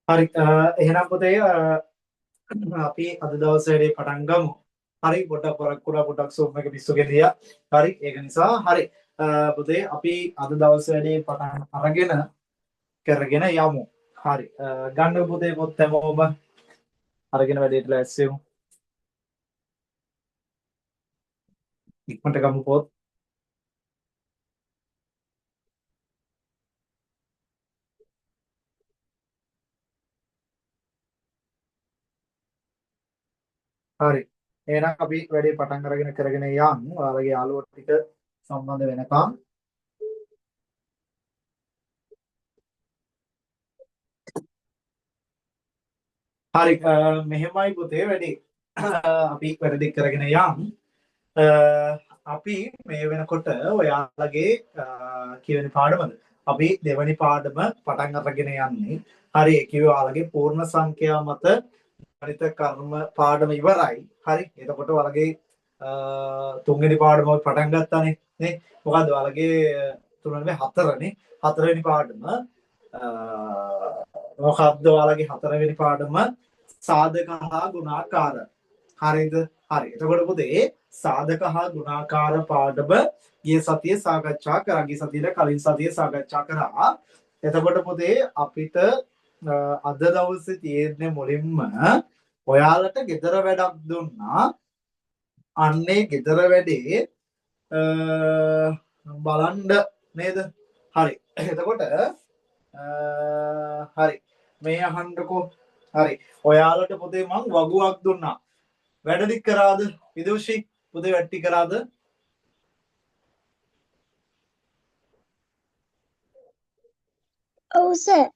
හරි, එහෙනම් පුතේ අපි අද දවසේ වැඩේ පටන් ගමු. හරි, පොඩ්ඩක් වරක් වුණා, පොඩ්ඩක් සූම් එක පිස්සු ගෙලියා. හරි, ඒක නිසා හරි පුතේ අපි අද දවසේ වැඩේ පටන් අරගෙන කරගෙන යමු. හරි, ගන්න පුතේ පොත් හැමෝම අරගෙන වැඩේට ලෑස්ති වෙමු. ඉක්මනට ගමු පොත්. හරි, එහෙනම් අපි වැඩේ පටන් අරගෙන කරගෙන යන්. ඔයාලගේ යාළුවෝ ටික සම්බන්ධ වෙනකම්. හරි, මෙහෙමයි පුතේ වැඩේ. අපි වැඩ ටික කරගෙන යන්. අපි මේ වෙනකොට ඔයාලගේ කියවෙනි පාඩමද? අපි දෙවනි පාඩම පටන් අරගෙන යන්නේ. හරි, ඒ කිව්වේ ඔයාලගේ පූර්ණ සංඛ්‍යා මත ගණිත කර්ම පාඩම ඉවරයි. හරි, එතකොට ඔයාලගේ තුන්වෙනි පාඩම අපි පටන් ගත්තානේ නේ. මොකද්ද ඔයාලගේ තුන නෙමෙයි හතරනේ. හතරවෙනි පාඩම මොකද්ද ඔයාලගේ හතරවෙනි පාඩම? සාධක හා ගුණාකාර. හරිද? හරි. එතකොට පුතේ සාධක හා ගුණාකාර පාඩම ගිය සතියේ සාකච්ඡා කරා. ගිය සතියේ කලින් සතියේ සාකච්ඡා කරා. එතකොට පුතේ අපිට අද දවසේ තියෙන්නේ මුලින්ම ඔයාලට ගෙදර වැඩක් දුන්නා. අන්නේ ගෙදර වැඩේ බලන්න නේද? හරි. එතකොට හරි මේ අහන්නකෝ. හරි, ඔයාලට පුතේ මං වගුවක් දුන්නා. වැඩ ටික කරාද විදුෂි? පුතේ වැඩ ටික කරාද? ඔව් සර්.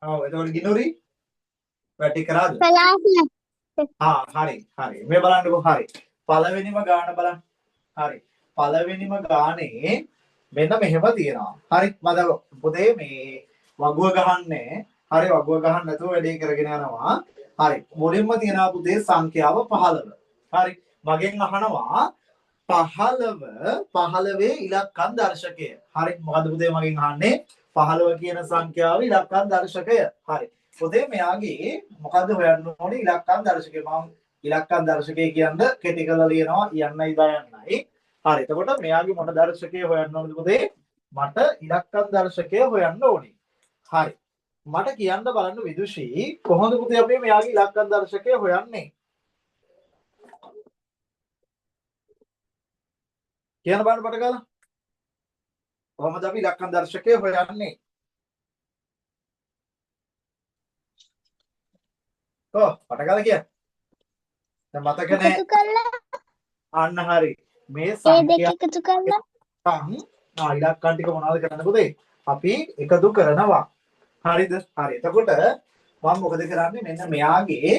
ඔව්, එතකොට ගිනුරි වැඩ ටික කරාද? කළා සර්. ආ හරි හරි, මේ බලන්නකෝ. හරි, පළවෙනිම ගාන බලන්න. හරි, පළවෙනිම ගානේ මෙන්න මෙහෙම තියෙනවා. හරි, මම දැන් පුතේ මේ වගුව ගහන්නේ. හරි, වගුව ගහන්න නැතුව වැඩේ කරගෙන යනවා. හරි, මුලින්ම තියෙනවා පුතේ සංඛ්‍යාව 15. හරි, මගෙන් අහනවා 15 ඉලක්කම් දර්ශකය. හරි, මොකද්ද පුතේ මගෙන් අහන්නේ? 15 කියන සංඛ්‍යාව ඉලක්කම් දර්ශකය. හරි, පුතේ මෙයාගේ මොකද්ද හොයන්න ඕනේ? ඉලක්කම් දර්ශකය. මම ඉලක්කම් දර්ශකය කියන්න කෙටි කරලා ලියනවා යන්නයි දයන්නයි. හරි, එතකොට මෙයාගේ මොන දර්ශකය හොයන්න ඕනද පුතේ? මට ඉලක්කම් දර්ශකය හොයන්න ඕනේ. හරි, මට කියන්න බලන්න විදුෂි, කොහොමද පුතේ අපි මෙයාගේ ඉලක්කම් දර්ශකය හොයන්නේ? කියන්න බලන්න පට ගාලා. කොහොමද අපි ඉලක්කම් දර්ශකය හොයන්නේ? ඔව්, පට ගාලා කියන්න. දැන් මතක නෑ. එකතු කරලා. අන්න හරි. මේ ඒ දෙක සංඛ්‍යා එකතු කරලා. ඉලක්කම් ටික මොනවද කරන්න පුතේ? අපි එකතු කරනවා. හරිද? හරි. එතකොට මම මොකද කරන්නේ? මෙන්න මෙයාගේ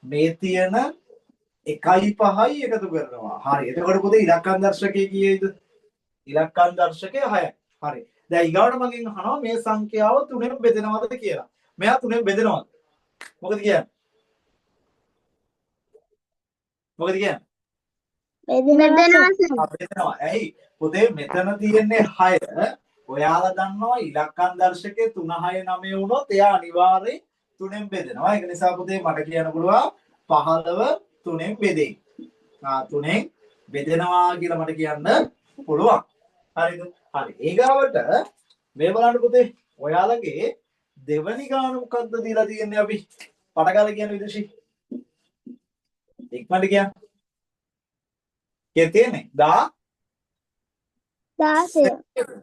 මේ තියෙන 1යි 5යි එකතු කරනවා. හරි. එතකොට පුතේ ඉලක්කම් දර්ශකය කීයද? ඉලක්කම් දර්ශකය 6යි. හරි. දැන් ඊගාවට මගෙන් අහනවා මේ සංඛ්‍යාව තුනෙන් බෙදෙනවද කියලා. මෙයා තුනෙන් බෙදෙනවද? මොකද කියන්නේ? මොකද කියන්නේ? බෙදෙනවා සර්. බෙදෙනවා. ඇයි? පුතේ මෙතන තියෙන්නේ 6. ඔයාලා දන්නවා ඉලක්කම් දර්ශකයේ 3 6 9 වුණොත් එයා අනිවාර්යෙන් තුනෙන් බෙදෙනවා. ඒක නිසා පුතේ මට කියන්න පුළුවන් 15 තුනෙන් බෙදෙයි. තුනෙන් බෙදෙනවා කියලා මට කියන්න පුළුවන්. හරිද? හරි. ඊගාවට මේ බලන්න පුතේ ඔයාලගේ දෙවනි ගාන මොකද්ද දීලා තියෙන්නේ අපි? පටගාලා කියන විදුෂි. ඉක්මනට කියන්න. කීයක් තියෙන්නේ? 16.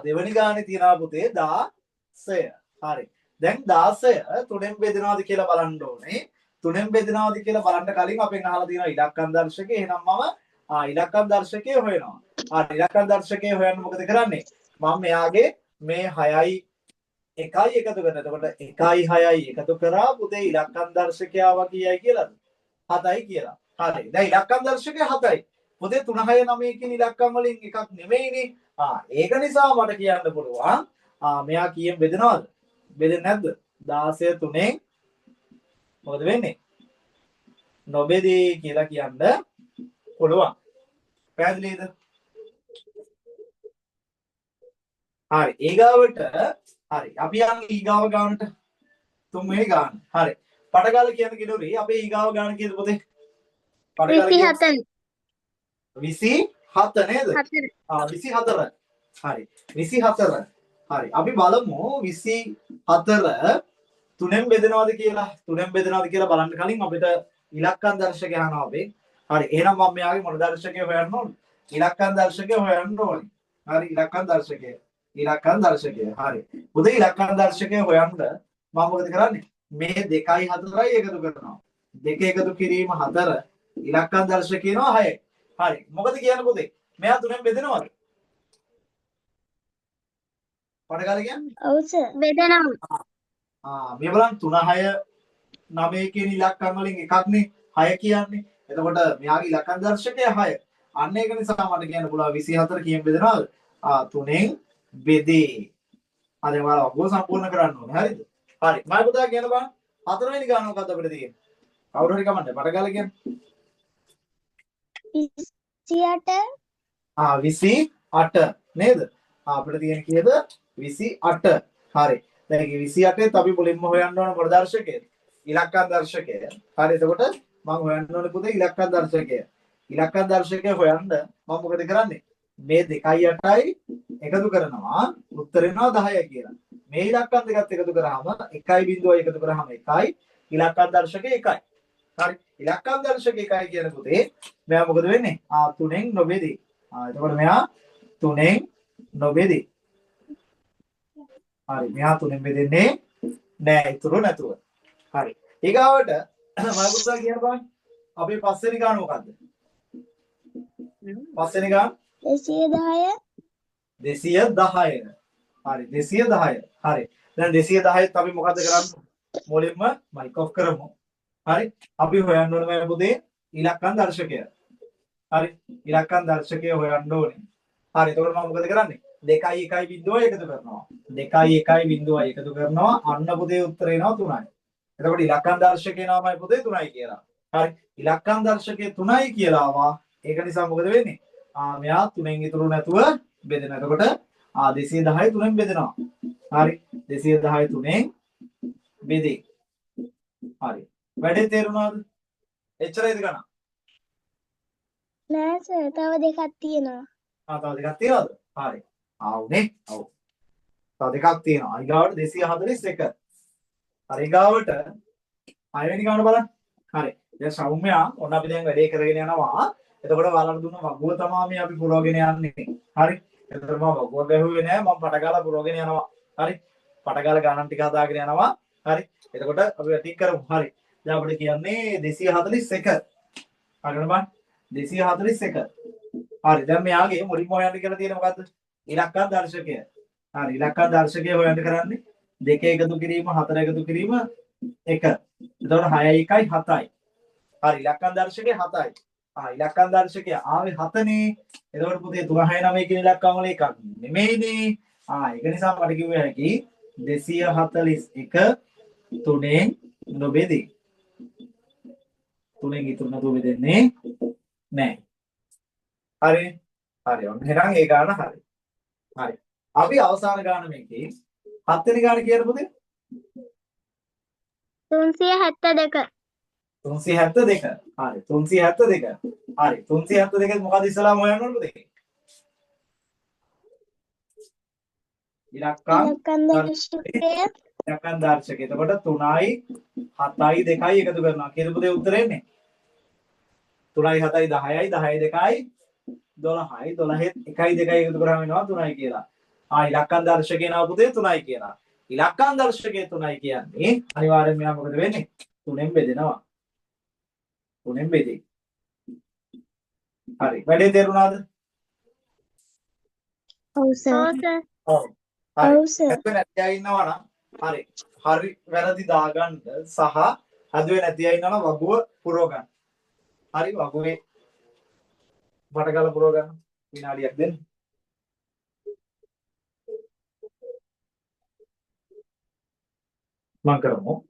දෙවනි ගානේ තියනවා පුතේ 16. හරි. දැන් 16 තුනෙන් බෙදෙනවද කියලා බලන්න ඕනේ. තුනෙන් බෙදෙනවද කියලා බලන්න කලින් අපෙන් අහලා තියෙනවා ඉලක්කම් දර්ශකය. එහෙනම් මම ඉලක්කම් දර්ශකය හොයනවා. ඉලක්කම් දර්ශකය හොයන්න මොකද කරන්නේ? මම මෙයාගේ මේ 6යි 1යි එකතු කරනවා. එතකොට 1යි 6යි එකතු කරා පුතේ ඉලක්කම් දර්ශකය ආවා කීයයි කියලාද? 7යි කියලා. හරි. දැන් ඉලක්කම් දර්ශකය 7යි. පුතේ 3 6 9 කියන ඉලක්කම් වලින් එකක් නෙමෙයිනේ. ඒක නිසා මට කියන්න පුළුවන් මෙයා කීයෙන් බෙදෙනවද? බෙදෙන්නේ නැද්ද? 16 තුනෙන් මොකද වෙන්නේ? නොබෙදේ කියලා කියන්න පුළුවන්. පැහැදිලිද? හරි. ඊගාවට හරි. අපි යන් ඊගාව ගානට. තුන්වෙනි ගාන. හරි. පටගාල කියන කිනුරි අපේ ඊගාව ගාන කීයද පොතේ? පටගාල 27. 27 නේද? ආ 24. හරි. 24. හරි. අපි බලමු 24 තුනෙන් බෙදෙනවද කියලා. තුනෙන් බෙදෙනවද කියලා බලන්න කලින් අපිට ඉලක්කම් දර්ශකය අහනවා අපේ. හරි. එහෙනම් මම මෙයාගේ මොන දර්ශකය හොයන්න ඕනේ? ඉලක්කම් දර්ශකය හොයන්න ඕනේ. හරි, ඉලක්කම් දර්ශකය. ඉලක්කම් දර්ශකය. හරි. පුතේ ඉලක්කම් දර්ශකය හොයන්න මම මොකද කරන්නේ? මේ 2යි 4යි එකතු කරනවා. 2 එකතු කිරීම 4 ඉලක්කම් දර්ශකය එනවා 6. හරි. මොකද කියන්නේ පුතේ? මෙයා තුනෙන් බෙදෙනවද? පඩගාල කියන්නේ? ඔව් සර්. බෙදෙනවා. ආ මේ බලන්න 3 6 9 කියන ඉලක්කම් වලින් එකක් නේ 6 කියන්නේ. එතකොට මෙයාගේ ඉලක්කම් දර්ශකය 6. අන්න ඒක නිසා මට කියන්න පුළුවන් 24 කීයෙන් බෙදෙනවද? ආ 3න් බෙදේ. හරි ඔයාලා ඔක්කොම සම්පූර්ණ කරන්න ඕනේ. හරිද? හරි. මම පුතා කියන්න බලන්න හතරවෙනි ගාන මොකද්ද අපිට තියෙන්නේ? කවුරු හරි කමන්නේ පඩගාල කියන්නේ. 28. ආ 28 නේද? ආ අපිට තියෙන කීයද? 28. හරි. දැන් මේ 28ත් අපි මුලින්ම හොයන්න ඕන මොන දර්ශකයද? ඉලක්කම් දර්ශකය. හරි. එතකොට මම හොයන්න ඕනේ පුතේ ඉලක්කම් දර්ශකය. ඉලක්කම් දර්ශකය හොයන්න මම මොකද කරන්නේ? මේ 2යි 8යි එකතු කරනවා උත්තර එනවා 10 කියලා. මේ ඉලක්කම් දෙකත් එකතු කරාම 1.0 එකතු කරාම 1යි ඉලක්කම් දර්ශකය 1යි. හරි. ඉලක්කම් දර්ශකය 1යි කියන පුතේ මෙයා මොකද වෙන්නේ? ආ 3න් නොබෙදේ. ආ එතකොට මෙයා 3න් නොබෙදේ. හරි. මෙයා 3න් බෙදෙන්නේ නෑ ඉතුරු නැතුව. හරි. ඊගාවට මම පුතා කියන්න බලන්න. අපේ පස්වෙනි ගාන මොකද්ද? පස්වෙනි ගාන 210. 210. හරි 210. හරි. දැන් 210ත් අපි මොකද්ද කරන්නේ? මුලින්ම මයික් ඔෆ් කරමු. හරි. අපි හොයන්න ඕනේ මම පුතේ ඉලක්කම් දර්ශකය. හරි. ඉලක්කම් දර්ශකය හොයන්න ඕනේ. හරි. එතකොට මම මොකද කරන්නේ? 2යි 1යි බිඳුවයි එකතු කරනවා. 2යි 1යි බිඳුවයි එකතු කරනවා. අන්න පුතේ උත්තර එනවා 3යි. එතකොට ඉලක්කම් දර්ශකය එනවාමයි පුතේ 3යි කියලා. හරි. ඉලක්කම් දර්ශකය 3යි කියලා ආවා. ඒක නිසා මොකද වෙන්නේ? ආ මෙයා 3න් ඉතුරු නැතුව බෙදෙනවා. එතකොට ආ 210 3න් බෙදෙනවා. හරි. 210 3න් බෙදේ. හරි. වැඩේ තේරුණාද? එච්චරයිද ගණන්? නෑ සර් තව දෙකක් තියෙනවා. ආ තව දෙකක් තියෙනවද? හරි. ආවුනේ. ඔව්. තව දෙකක් තියෙනවා. ඊගාවට 241. හරි ඊගාවට හයවෙනි ගාන බලන්න. හරි. දැන් සෞම්‍යා ඔන්න අපි දැන් වැඩේ කරගෙන යනවා. එතකොට ඔයාලට දුන්න වගුව තමයි මේ අපි පුරවගෙන යන්නේ. හරි. එතකොට මම වගුව ගැහුවේ නෑ. මම පටගාලා පුරවගෙන යනවා. හරි. පටගාලා ගානන් ටික හදාගෙන යනවා. හරි. එතකොට අපි ටික කරමු. හරි. දැන් අපිට කියන්නේ 241. හරිනවද බලන්න? 241. හරි. දැන් මෙයාගේ මුලින්ම හොයන්න කියලා තියෙන්නේ මොකද්ද? ඉලක්කම් දර්ශකය. හරි. ඉලක්කම් දර්ශකය හොයන්න කරන්නේ 2 එකතු කිරීම 4 එකතු කිරීම 1. එතකොට 6යි 1යි 7යි. හරි. ඉලක්කම් දර්ශකය 7යි. ආ ඉලක්කම් දර්ශකය ආවේ 7නේ. එතකොට පුතේ 3 6 9 කියන ඉලක්කම් වල එකක් නෙමෙයිනේ. ආ ඒක නිසා මට කිව්ව හැකි 241 3න් නොබෙදේ. 3න් ඉතුරු නැතුව බෙදෙන්නේ නෑ. හරි. හරි. ඔන්න එහෙනම් ඒ ගාන හරි. හරි. අපි අවසාන ගාන මේකේ හත්වෙනි ගාන කියන්න පුතේ. 372. 372. හරි. 372. හරි. 372 මොකද ඉස්සලාම හොයන්න ඕන පුතේ? ඉලක්කම් ඉලක්කම් දර්ශකය. ඉලක්කම් දර්ශකය. එතකොට 3යි 7යි 2යි එකතු කරනවා. කීයද පුතේ උත්තරේ එන්නේ? 3යි 7යි 10යි 10යි 2යි 12යි 12ත් 1යි 2යි එකතු කරාම එනවා 3යි කියලා. ආ ඉලක්කම් දර්ශකය එනවා පුතේ 3යි කියලා. ඉලක්කම් දර්ශකය 3යි කියන්නේ අනිවාර්යෙන්ම මෙයා මොකද වෙන්නේ? 3ෙන් බෙදෙනවා. 3ෙන් බෙදේ. හරි. වැඩේ තේරුණාද? ඔව් සර්. ඔව්. හරි. ඔව් සර්. හැදුවේ නැති අය ඉන්නවා නම් හරි. හරි වැරදි දාගන්න සහ හැදුවේ නැති අය ඉන්නවා නම් වගුව පුරව ගන්න. හරි වගුවේ වටගාලා පුරව ගන්න. විනාඩියක් දෙන්න. මං කරමු.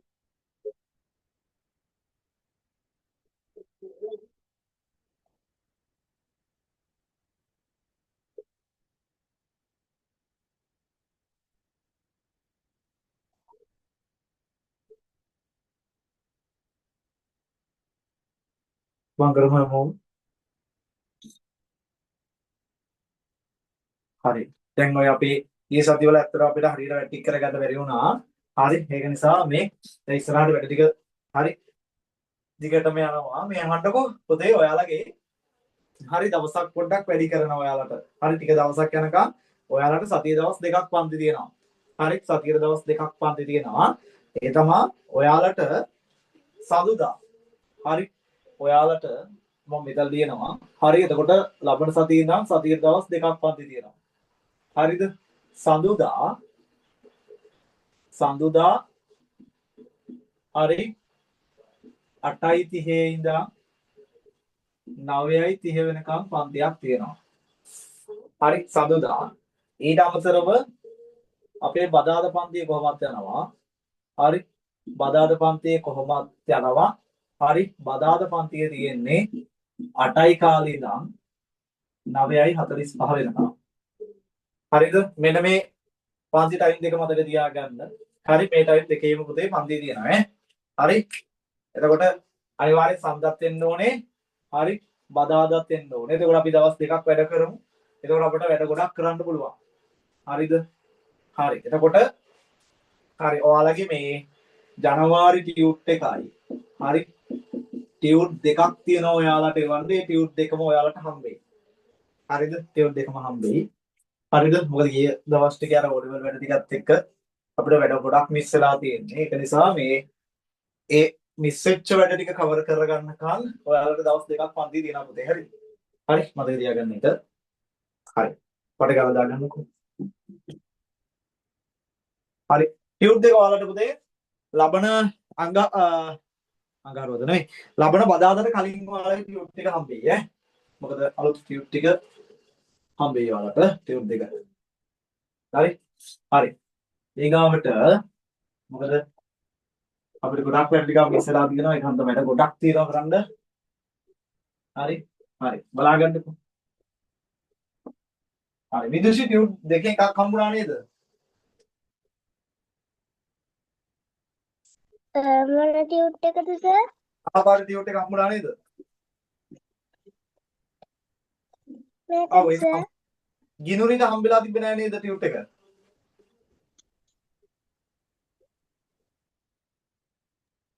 මං කරමු හැමෝම. හරි. දැන් ඔය අපේ ගිය සතිවල ඇත්තට අපිට හරියට වැඩ ටික කරගන්න බැරි වුණා. හරි. ඒක නිසා මේ දැන් ඉස්සරහට වැඩ ටික හරි දිගටම යනවා. මේ අහන්නකෝ පොතේ ඔයාලගේ හරි දවසක් පොඩ්ඩක් වැඩි කරනවා ඔයාලට. හරි ටික දවසක් යනකම් ඔයාලට සතිය දවස් දෙකක් පන්ති තියෙනවා. හරි සතියේ දවස් දෙකක් පන්ති තියෙනවා. ඒ තමා ඔයාලට සඳුදා. හරි ඔයාලට මම මෙතන ලියනවා. හරි එතකොට ලබන සතියේ ඉඳන් සතියේ දවස් දෙකක් පන්ති තියෙනවා. හරිද? සඳුදා සඳුදා හරි 8:30 ඉඳන් 9:30 වෙනකම් පන්තියක් තියෙනවා. හරි සඳුදා. ඊට අමතරව අපේ බදාදා පන්තිය කොහොමත් යනවා. හරි බදාදා පන්තිය කොහොමත් යනවා. හරි බදාදා පන්තිය තියෙන්නේ 8යි කාලේ ඉඳන් 9:45 වෙනකම්. හරිද? මෙන්න මේ පන්ති ටයිම් දෙක මතක තියාගන්න. හරි මේ ටයිම් දෙකේම පුතේ පන්ති තියෙනවා ඈ. හරි එතකොට අනිවාර්යෙන් සඳුදාත් එන්න ඕනේ. හරි බදාදාත් එන්න ඕනේ. එතකොට අපි දවස් දෙකක් වැඩ කරමු. එතකොට අපිට වැඩ ගොඩක් කරන්න පුළුවන්. හරිද? හරි. එතකොට හරි ඔයාලගේ මේ ජනවාරි ටියුට් එකයි හරි ටියුට් දෙකක් තියෙනවා ඔයාලට එවන්න. ඒ ටියුට් දෙකම ඔයාලට හම්බෙයි. හරිද? ටියුට් දෙකම හම්බෙයි. හරිද? මොකද ගිය දවස් ටික අර ඕලෙවල් වැඩ ටිකත් එක්ක අපිට වැඩ ගොඩක් මිස් වෙලා තියෙන්නේ. ඒක නිසා මේ ඒ මිස් වෙච්ච වැඩ ටික කවර් කරගන්නකන් ඔයාලට දවස් දෙකක් පන්ති තියෙනවා පුතේ. හරිද? හරි මතක තියාගන්න එක. හරි. පට ගාලා දාගන්නකෝ. හරි. ටියුට් දෙක ඔයාලට පුතේ ලබන අංග අඟහරුවද නෙවෙයි. ලබන බදාදට කලින් ඔයාලගේ ටියුට් ටික හම්බෙයි ඈ. මොකද අලුත් ටියුට් ටික හම්බෙයි ඔයාලට ටියුට් දෙක. හරි? හරි. ඊගාවට මොකද අපිට ගොඩක් වැඩ ටිකක් මිස් වෙලා තියෙනවා. ඒක හන්ද වැඩ ගොඩක් තියෙනවා කරන්න. හරි? හරි. බලාගන්නකෝ. හරි. විදුෂි ටියුට් දෙකෙන් එකක් හම්බුණා නේද? මොන ටියුට් එකද සර්? ආපාර ටියුට් එක හම්බුණා නේද? මේක ඔව් ඒක සර්. ගිනුරිට හම්බෙලා තිබ්බේ නෑ නේද ටියුට් එක?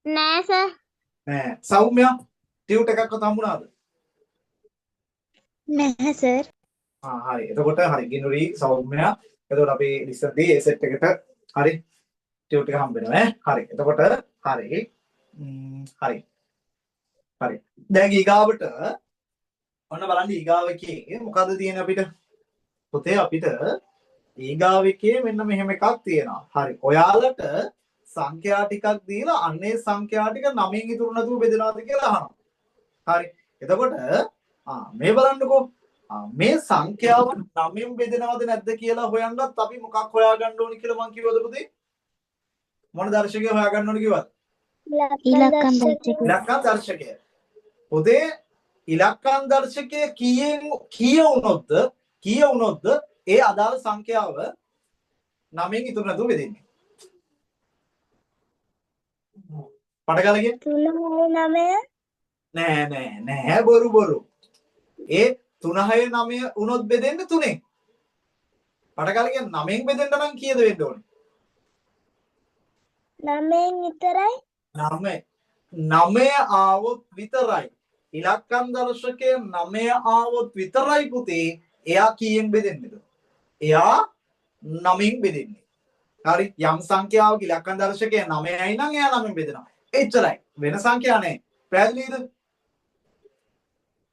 නෑ සර්. නෑ. සෞම්‍ය ටියුට් එකක්වත් හම්බුණාද? නෑ සර්. ආ හරි. එතකොට හරි ගිනුරි සෞම්‍ය එතකොට අපි ලිස්සන්දී ඒ සෙට් එකට හරි ටියුට් එක හම්බ වෙනවා ඈ. හරි. එතකොට හරි. හරි. හරි. දැන් ඊගාවට ඔන්න බලන්න ඊගාව එකේ මොකද්ද තියෙන්නේ අපිට? පොතේ අපිට ඊගාව එකේ මෙන්න මෙහෙම එකක් තියෙනවා. හරි. ඔයාලට සංඛ්‍යා ටිකක් දීලා අන්නේ සංඛ්‍යා ටික නවයෙන් ඉතුරු නැතුව බෙදනවාද කියලා අහනවා. හරි. එතකොට මේ බලන්නකෝ. මේ සංඛ්‍යාව නවයෙන් බෙදනවද නැද්ද කියලා හොයන්නත් අපි මොකක් හොයාගන්න ඕනි කියලා මං කිව්වද පුතේ? මොන දර්ශකය හොයාගන්න ඕනි කිව්වද? ඉලක්කම් දර්ශකය. ඉලක්කම් දර්ශකය. පුතේ ඉලක්කම් දර්ශකය කීය වුණොත්ද ඒ අදාළ සංඛ්‍යාව නවයෙන් ඉතුරු නැතුව බෙදෙන්නේ? පට ගාලා කියන්න. තුන හය නවය. නෑ නෑ නෑ බොරු බොරු. ඒ තුන හය නවය වුණොත් බෙදෙන්නේ තුනෙන්. පට ගාලා කියන්න නවයෙන් බෙදෙන්න නම් කීයද වෙන්න ඕනේ? නවයෙන් විතරයි. නවය ආවොත් විතරයි. ඉලක්කම් දර්ශකය නවය ආවොත් විතරයි පුතේ එයා කීයෙන් බෙදෙන්නේද? එයා නවයෙන් බෙදෙන්නේ. හරි යම් සංඛ්‍යාවක ඉලක්කම් දර්ශකය නවයයි නම් එයා නවයෙන් බෙදෙනවා. එච්චරයි. වෙන සංඛ්‍යා නෑ. පැහැදිලිද?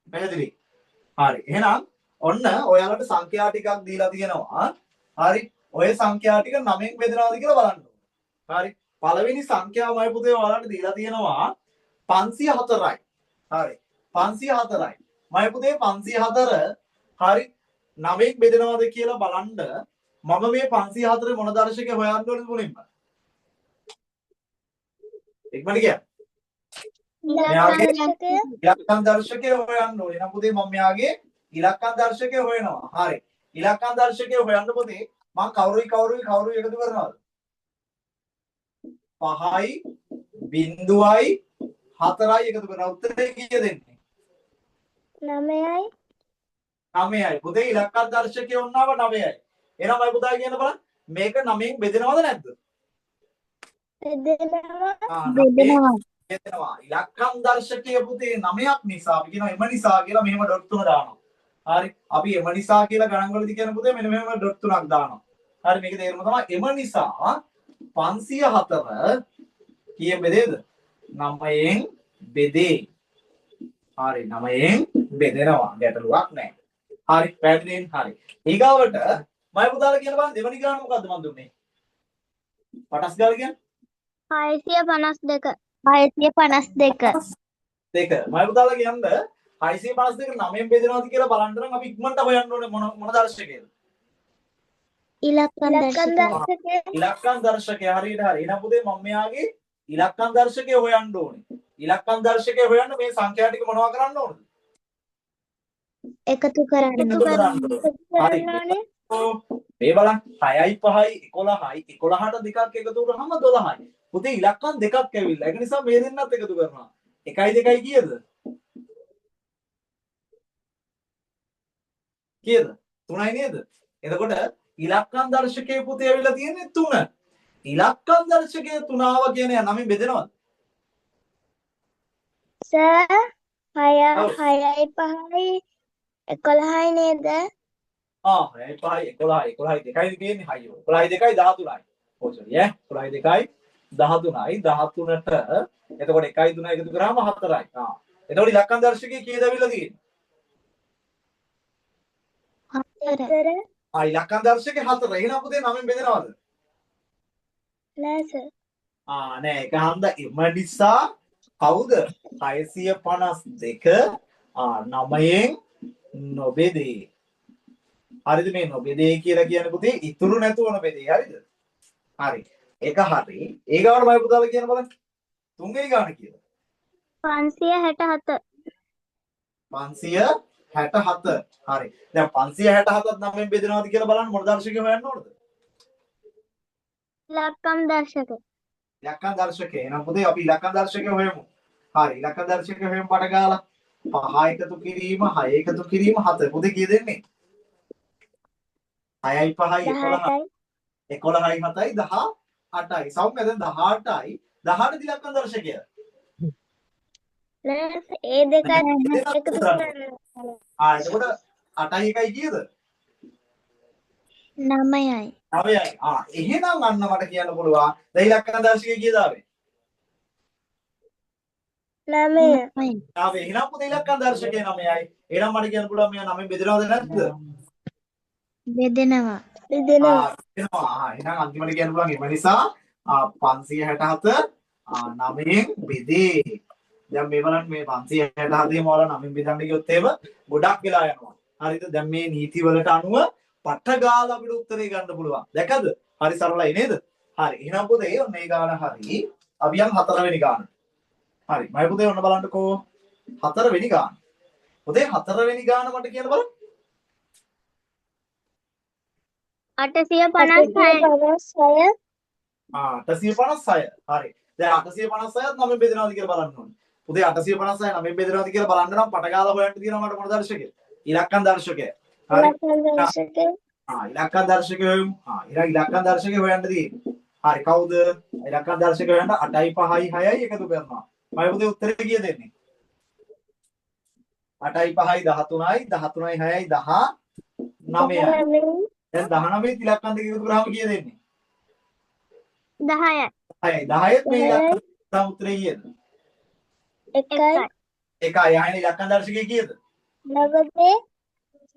පැහැදිලි. හරි. එහෙනම් ඔන්න ඔයාලට සංඛ්‍යා ටිකක් දීලා තියෙනවා. හරි. ඔය සංඛ්‍යා ටික නවයෙන් බෙදනවාද කියලා බලන්න ඕනේ. හරි. පළවෙනි සංඛ්‍යාවමයි පුතේ ඔයාලට දීලා තියෙනවා 504යි. හරි. 504යි. මම පුතේ 504 හරි නවයෙන් බෙදනවාද කියලා බලන්න මම මේ 504 මොන දර්ශකය හොයන්න ඕනද මුලින්ම? ඉක්මනට කියන්න. මෙයාගේ ඉලක්කම් දර්ශකය හොයන්න ඕනේ. එහෙනම් පුතේ මම මෙයාගේ ඉලක්කම් දර්ශකය හොයනවා. හරි. ඉලක්කම් දර්ශකය හොයන්න පුතේ මං කවුරුයි කවුරුයි කවුරුයි එකතු කරනවද? පහයි බිංදුවයි හතරයි එකතු කරනවා. උත්තරේ කීයද එන්නේ? නවයයි. 9යි. පුතේ ඉලක්කම් දර්ශකය ඔන්නාව 9යි. එහෙනම් මම පුතා කියන්න බලන්න මේක 9න් බෙදෙනවද නැද්ද? බෙදෙනවා. ආ 9න් බෙදෙනවා. බෙදෙනවා. ඉලක්කම් දර්ශකය පුතේ 9ක් නිසා අපි කියනවා එම නිසා කියලා මෙහෙම ඩොට් තුන දානවා. හරි. අපි එම නිසා කියලා ගණන් වලදී කියන පුතේ මෙන්න මෙහෙම ඩොට් තුනක් දානවා. හරි, මේකේ තේරුම තමයි එම නිසා 504 කීයෙන් බෙදේද? 9න් බෙදේ. හරි, 9න් බෙදෙනවා. ගැටලුවක් නැහැ. හරි, පැහැදිලිනේ? හරි. ඊගාවට මම පුතාලා කියන බලන්න දෙවෙනි ගාන මොකද්ද මන් දුන්නේ? පටස් ගාලා කියන්නේ 652. 652. දෙක. මම පුතාලා කියන්න 652 9න් බෙදෙනවද කියලා බලන්න නම් අපි ඉක්මනට හොයන්න ඕනේ මොන මොන දර්ශකයද? ඉලක්කම් දර්ශකය. ඉලක්කම් දර්ශකය. හරියට හරි. එහෙනම් පුතේ මම මෙයාගේ ඉලක්කම් දර්ශකය හොයන්න ඕනේ. ඉලක්කම් දර්ශකය හොයන්න මේ සංඛ්‍යා ටික මොනවා කරන්න ඕනද? එකතු කරන්න. එකතු කරන්න ඕනේ. හරි. මේ බලන්න 6යි 5යි 11යි 11ට දෙකක් එකතු වුණාම 12යි. පුතේ ඉලක්කම් දෙකක් ඇවිල්ලා. ඒක නිසා මේ දෙන්නත් එකතු කරනවා. 1යි 2යි කීයද? කීයද? 3යි නේද? එතකොට ඉලක්කම් දර්ශකයේ පුතේ ඇවිල්ලා තියෙන්නේ 3. ඉලක්කම් දර්ශකයේ 3 ආවා කියන එක නමින් බෙදෙනවද? සර් 6 ඔව්. 6යි 5යි 11යි නේද? ආ 6යි 5යි 11යි 11යි 2යි තියෙන්නේ. හයියෝ 11යි 2යි 13යි. ඔව් සෝරි ඈ 11යි 2යි 13යි 13ට එතකොට 1යි 3යි එකතු කරාම 4යි. ආ එතකොට ඉලක්කම් දර්ශකයේ කීයද ඇවිල්ලා තියෙන්නේ? 4. ආ ඉලක්කම් දර්ශකයේ 4. එහෙනම් පුතේ නමෙන් බෙදෙනවද? නෑ සර්. ආ නෑ, ඒක හන්ද එම නිසා කවුද 652 ආ 9න් නොබෙදේ. හරිද? මේ නොබෙදේ කියලා කියන්නේ පුතේ ඉතුරු නැතුව නොබෙදේ. හරිද? හරි. ඒක හරි. ඒ ගානට මම පුතාලා කියන බලන්න. තුන්වෙනි ගාන කියලා. 567. 567. හරි. දැන් 567ත් 9න් බෙදෙනවද කියලා බලන්න මොන දර්ශකය හොයන්න ඕනද? ඉලක්කම් දර්ශකය. ඉලක්කම් දර්ශකය. එහෙනම් පුතේ අපි ඉලක්කම් දර්ශකය හොයමු. හරි. ඉලක්කම් දර්ශකය හොයමු පට ගාලා. 5 එකතු කිරීම 6 එකතු කිරීම 7. පුතේ කීයද එන්නේ? 6යි 5යි 11යි 18යි. 11යි 7යි 18යි. සෞම්‍ය දැන් 18යි. 18 ඉලක්කම් දර්ශකය. නෑ ඒ දෙකත් එකතු කරන්න. ආ එතකොට 8යි 1යි කීයද? 9යි. 9යි. ආ එහෙනම් අන්න මට කියන්න පුළුවන්. දැන් ඉලක්කම් දර්ශකය කීයද ආවේ? 9. 9. එහෙනම් පුතේ ඉලක්කම් දර්ශකය 9යි. එහෙනම් මට කියන්න පුළුවන් මෙයා 9 බෙදෙනවද නැද්ද? බෙදෙනවා. බෙදෙනවා. ආ බෙදෙනවා. ආ එහෙනම් අන්තිමට කියන්න පුළුවන් එම නිසා 567 9න් බෙදේ. දැන් මේ බලන්න මේ 567 ඔයාලා 9න් බෙදන්න ගියොත් එහෙම ගොඩක් වෙලා යනවා. හරිද? දැන් මේ නීති වලට අනුව පට ගාලා අපිට උත්තරේ ගන්න පුළුවන්. දැකද? හරි සරලයි නේද? හරි. එහෙනම් පුතේ ඔන්න මේ ගාන හරි. අපි යන් හතරවෙනි ගාන. හරි. මම පුතේ ඔන්න බලන්නකෝ. හතරවෙනි ගාන. පුතේ හතරවෙනි ගාන මට කියන්න බලන්න. 856. ආ 856. හරි. දැන් 856ත් 9 බෙදෙනවද කියලා බලන්න ඕනේ. පුතේ 856 9 බෙදෙනවද කියලා බලන්න නම් පට ගාලා හොයන්න තියෙනවා මට මොන දර්ශකය? ඉලක්කම් දර්ශකය. හරි. ඉලක්කම් දර්ශකය. ආ ඉලක්කම් දර්ශකය හොයමු. ආ ඊළඟ ඉලක්කම් දර්ශකය හොයන්න තියෙන්නේ. හරි කවුද? ඉලක්කම් දර්ශකය හොයන්න 8යි 5යි 6යි එකතු කරනවා. මම පුතේ උත්තරේ කීයද දෙන්නේ? 8යි 5යි 13යි 13යි 6යි 19යි. දැන් 19 ඉලක්කම් දෙක එකතු කරාම කීයද එන්නේ? 10යි. 10යි. 10ත් මේ ඉලක්කම් තම උත්තරේ කීයද? 1යි. 1යි. ආයෙ ඉලක්කම් දර්ශකය කීයද? 9.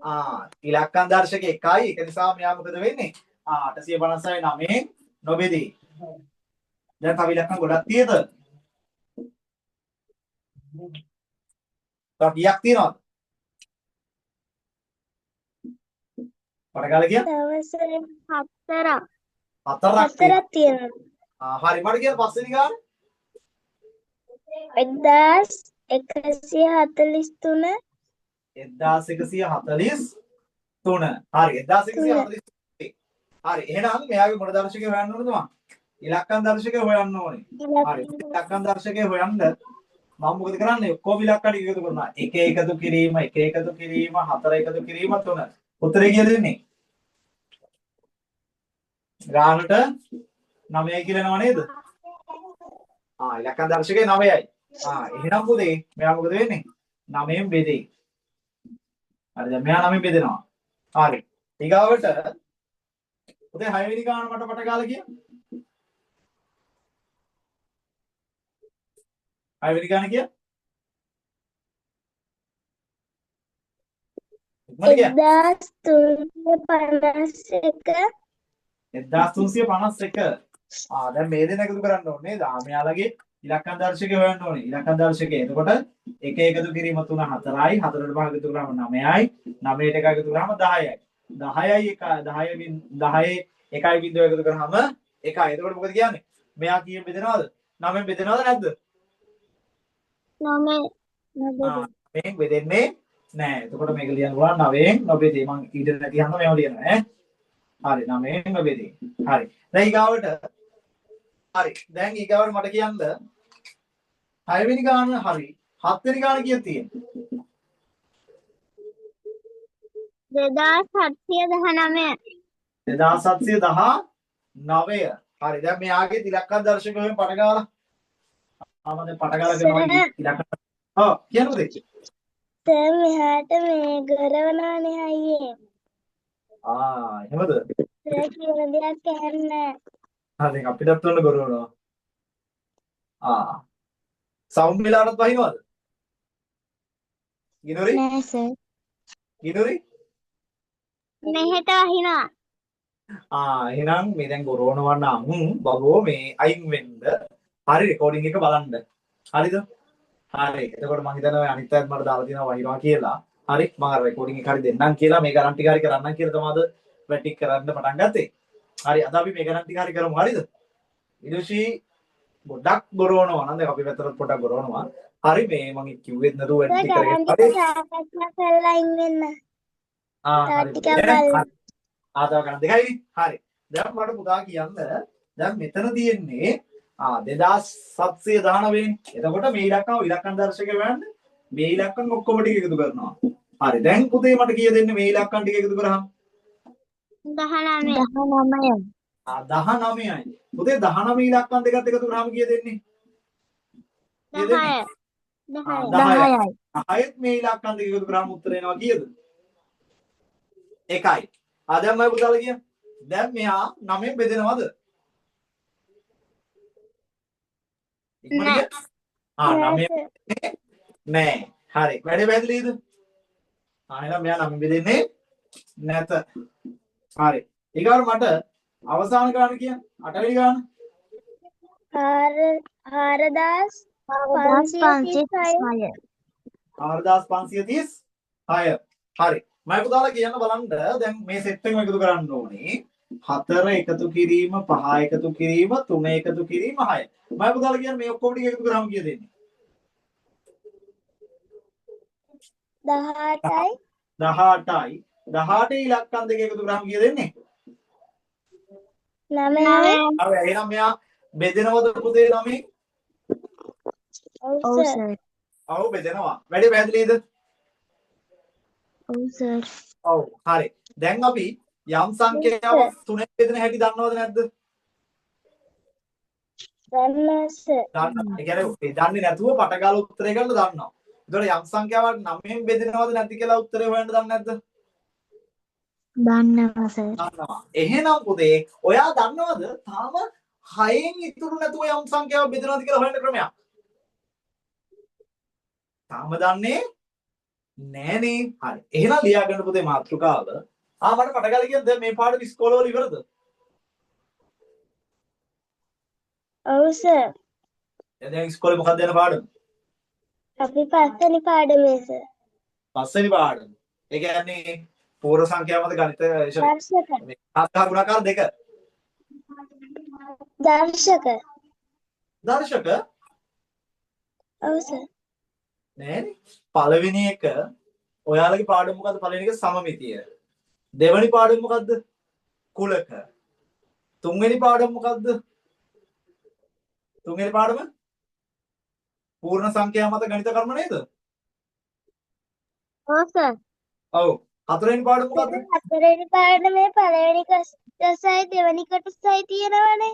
ආ ඉලක්කම් දර්ශකය 1යි. ඒක නිසා මෙයා මොකද වෙන්නේ? ආ 856 9 නොබෙදී. දැන් තව ඉලක්කම් ගොඩක් තියෙද? තව කීයක් තියෙනවද? පට ගාලා කියන්න. තව සර් හතරක්. හතරක් හතරක් තියෙනවා. ආ හරි මට කියන්න පස්වෙනි ගාන. 1143. 1143. හරි 1143. හරි එහෙනම් මෙයාගේ මොන දර්ශකය හොයන්න ඕනද මං? ඉලක්කම් දර්ශකය හොයන්න ඕනේ. හරි ඉලක්කම් දර්ශකය හොයන්න මම මොකද කරන්නේ? ඔක්කොම ඉලක්කම් ටික එකතු කරනවා. 1 එකතු කිරීම 1 එකතු කිරීම 4 එකතු කිරීම 3. උත්තරේ කීයද දෙන්නේ? ගානට 9යි කියලා එනවා නේද? ආ ඉලක්කම් දර්ශකේ 9යි. ආ එහෙනම් පුතේ මෙයා මොකද වෙන්නේ? 9න් බෙදෙයි. හරි, දැන් මෙයා 9න් බෙදෙනවා. හරි. ඊගාවට පුතේ 6 වෙනි ගාන මට පට ගාලා කියන්න. 6 වෙනි ගාන කියන්න. ඉක්මනට කියන්න. 1351. 1351. ආ දැන් මේ දෙන්න එකතු කරන්න ඕනේ නේද? ආ මෙයාලගේ ඉලක්කම් දර්ශකය හොයන්න ඕනේ. ඉලක්කම් දර්ශකය. එතකොට 1 එකතු කිරීම 3 4යි, 4ට 5 එකතු කරාම 9යි, 9ට 1 එකතු කරාම 10යි. 10යි 1 10 10 1යි බිංදුව එකතු කරාම 1යි. එතකොට මොකද කියන්නේ? මෙයා කීයෙන් බෙදෙනවද? 9න් බෙදෙනවද නැද්ද? 9. ආ 9න් බෙදෙන්නේ නෑ. එතකොට මේක ලියන්න පුළුවන් 9න් නොබෙදේ. මං ඊට නැති හන්ද මේව ලියනවා ඈ. හරි, 9න් නොබෙදේ. හරි. දැන් ඊගාවට හරි. දැන් ඊගාවට මට කියන්න 6 වෙනි ගාන හරි 7 වෙනි ගාන කීයක් තියෙන්නේ? 2719. 2719. හරි. දැන් මෙයාගේ ඉලක්කම් දර්ශක වෙන පට ගාලා. ආ මම දැන් පට ගාලා කරනවා ඉලක්කම්. ඔව් කියන්න පුතේ. සර් මෙහාට මේ ගොරවනවානේ හයියෙන්. ආ එහෙමද? සර් කියන දෙයක් ඇහෙන්නේ නෑ. ආ දැන් අපිටත් ඔන්න ගොරවනවා. ආ සවුන්ඩ් වෙලාවටත් වහිනවද? ගිනුරි? නෑ සර්. ගිනුරි? මෙහෙට වහිනවා. ආ එහෙනම් මේ දැන් ගොරවනවා නම් බබෝ මේ අයින් වෙන්න. හරි, රෙකෝඩින් එක බලන්න. හරිද? හරි. එතකොට මං හිතනවා ඔය අනිත් අයත් මට දාලා තියෙනවා වහිනවා කියලා. හරි, මං අර රෙකෝඩින් එක හරි දෙන්නම් කියලා, මේ ගණන් ටික හරි කරන්නම් කියලා තමයි අද වැඩ ටික කරන්න පටන් ගත්තේ. හරි, අද අපි මේ ගණන් ටික හරි කරමු. හරිද? විදුෂි ගොඩක් ගොරවනවා නම් දැන් අපි පැත්තට පොඩක් ගොරවනවා. හරි, මේ මං කිව්වෙත් නැතුව වැඩ සර් ටික කරගෙන ගණන් ටික හරි. සාකච්ඡා කරලා අයින් වෙන්න. ආ තව හරි ටිකක් පුතේ. බලන්න. ආ තව ගණන් දෙකයි. හරි. දැන් මට පුතා කියන්න, දැන් මෙතන තියෙන්නේ ආ 2719 නේ. එතකොට මේ ඉලක්කම ඉලක්කම් දර්ශකය හොයන්න මේ ඉලක්කම් ඔක්කොම ටික එකතු කරනවා. හරි. දැන් පුතේ මට කිය දෙන්න මේ ඉලක්කම් ටික එකතු කරාම 19. 19. ආ 19යි. පුතේ 19 ඉලක්කම් දෙකත් එකතු කරාම කිය දෙන්නේ? කිය දෙන්නේ? 10. ආ 10. 10යි. 10ත් මේ ඉලක්කම් දෙක එකතු කරාම උත්තර එනවා කීයද? 1යි. ආ දැන් මම පුතාලා කියන්න. දැන් මෙහා 9න් බෙදෙනවද? ඉක්මනට නෑ. කියන්න. ආ නෑ 9 සර්. නෑ. හරි. වැඩේ පැහැදිලිද? ආ එහෙනම් මෙයා 9 බෙදෙන්නේ නැත. හරි. ඊගාවට මට අවසාන ගාන කියන්න. 8 වෙනි ගාන. 4536. 4536. හරි. මම පුතාලා කියන්න බලන්න, දැන් මේ සෙට් එකම එකතු කරන්න ඕනේ. 4 එකතු කිරීම 5 එකතු කිරීම 3 එකතු කිරීම 6. මම පුතාලා කියන්නේ මේ ඔක්කොම ටික එකතු කරාම කීයද එන්නේ? 18යි. 18යි. 18 ඉලක්කම් දෙක එකතු කරාම කීයද එන්නේ? 9යි. හරි. එහෙනම් මෙයා බෙදෙනවද පුතේ 9? ඔව් සර්. ඔව් බෙදෙනවා. වැඩි පැහැදිලිද? ඔව් සර්. ඔව්. හරි. දැන් අපි යම් සංඛ්‍යාවක් තුනෙන් බෙදෙන හැටි දන්නවද නැද්ද? දන්නවා සර්. දන්නවා. ඒ කියන්නේ දන්නේ නැතුව පට ගාලා උත්තරේ ගන්න දන්නවා. ඒතකොට යම් සංඛ්‍යාවක් 9න් බෙදෙනවද නැති කියලා උත්තරේ හොයන්න දන්නේ නැද්ද? දන්නවා සර්. දන්නවා. එහෙනම් පුතේ ඔයා දන්නවද තාම 6න් ඉතුරු නැතුව යම් සංඛ්‍යාවක් බෙදෙනවද කියලා හොයන්න ක්‍රමයක්? තාම දන්නේ නෑනේ. හරි. එහෙනම් ලියා ගන්න පුතේ මාතෘකාව. ආ මට පට ගාලා කියන්න දැන් මේ පාඩම ඉස්කෝලේ වල ඉවරද? ඔව් සර්. දැන් ඉස්කෝලේ මොකක්ද යන පාඩම? අපි පස්වෙනි පාඩමේ සර්. පස්වෙනි පාඩම. ඒ කියන්නේ පූර්ව සංඛ්‍යා මත ගණිත දර්ශක. හතර ගුණාකාර දෙක. දර්ශක. දර්ශක ඔව් සර්. නෑනේ. පළවෙනි එක ඔයාලගේ පාඩම මොකද්ද? පළවෙනි එක සමමිතිය. දෙවෙනි පාඩම මොකද්ද? කුලක. තුන්වෙනි පාඩම මොකද්ද? තුන්වෙනි පාඩම පූර්ණ සංඛ්‍යා මත ගණිත කර්ම නේද? ඔව් සර්. ඔව්. හතරවෙනි පාඩම මොකද්ද? හතරවෙනි පාඩමේ පළවෙනි කොටසයි දෙවෙනි කොටසයි තියෙනවනේ.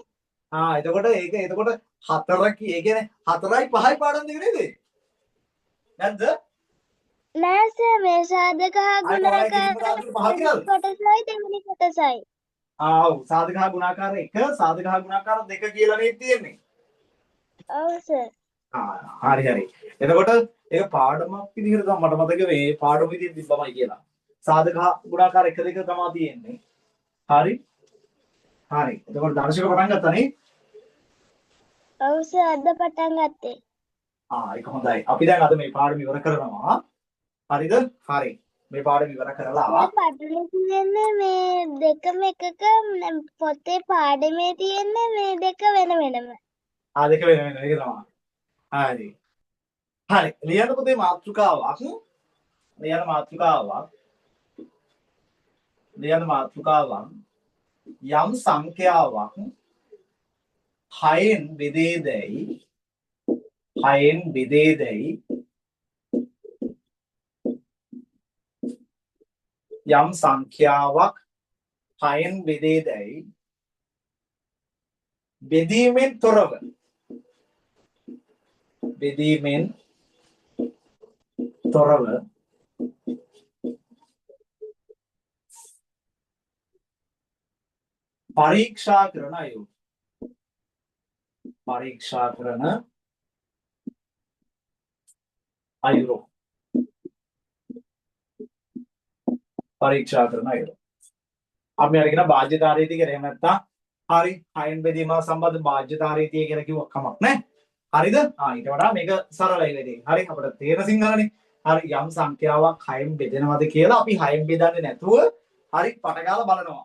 ආ එතකොට ඒක එතකොට හතර ඒ කියන්නේ හතරයි පහයි පාඩම් දෙක නේද? නැද්ද? නෑ සර්, මේ සාධක හා ගුණාකාර කොටසයි දෙවෙනි කොටසයි. ආ ඔව්, සාධක හා ගුණාකාර 1 සාධක හා ගුණාකාර 2 කියලා නේ තියෙන්නේ. ඔව් සර්. ආ හරි හරි. එතකොට ඒක පාඩමක් විදිහට තමයි මට මතක මේ පාඩම විදිහට තිබ්බමයි කියලා. සාධක හා ගුණාකාර 1 2 තමයි තියෙන්නේ. හරි. හරි. එතකොට දර්ශක පටන් ගත්තා නේ? ඔව් සර්, අද පටන් ගත්තේ. ආ ඒක හොඳයි. අපි දැන් අද මේ පාඩම ඉවර කරනවා. හරිද? හරි. මේ පාඩම ඉවර කරලා පටලු කියන්නේ මේ දෙකම එකක පොතේ පාඩමේ තියෙන්නේ මේ දෙක වෙන වෙනම. ආ දෙක වෙන වෙනම ඒක තමයි. හරි. හරි. ලියන්න පොතේ මාතෘකාවක්. ලියන්න මාතෘකාවක්. ලියන්න මාතෘකාවක්. යම් සංඛ්‍යාවක් 6න් බෙදේදැයි 6න් බෙදේදැයි යම් සංඛ්‍යාවක් 6න් බෙදේදැයි බෙදීමෙන් තොරව බෙදීමෙන් තොරව පරීක්ෂා කරන අයුරු පරීක්ෂා කරන අයුරු පරීක්ෂා කරන අයුරු. අපි අර කියන භාජ්‍යතා රීතිය කියලා. එහෙම නැත්නම් හරි 6න් බෙදීම සම්බන්ධ භාජ්‍යතා රීතිය කියලා කිව්වක් කමක් නැහැ. හරිද? ආ ඊට වඩා මේක සරලයි වැඩි. හරි අපිට තේරෙන සිංහලනේ. හරි යම් සංඛ්‍යාවක් 6න් බෙදෙනවද කියලා අපි 6න් බෙදන්නේ නැතුව හරි පට ගාලා බලනවා.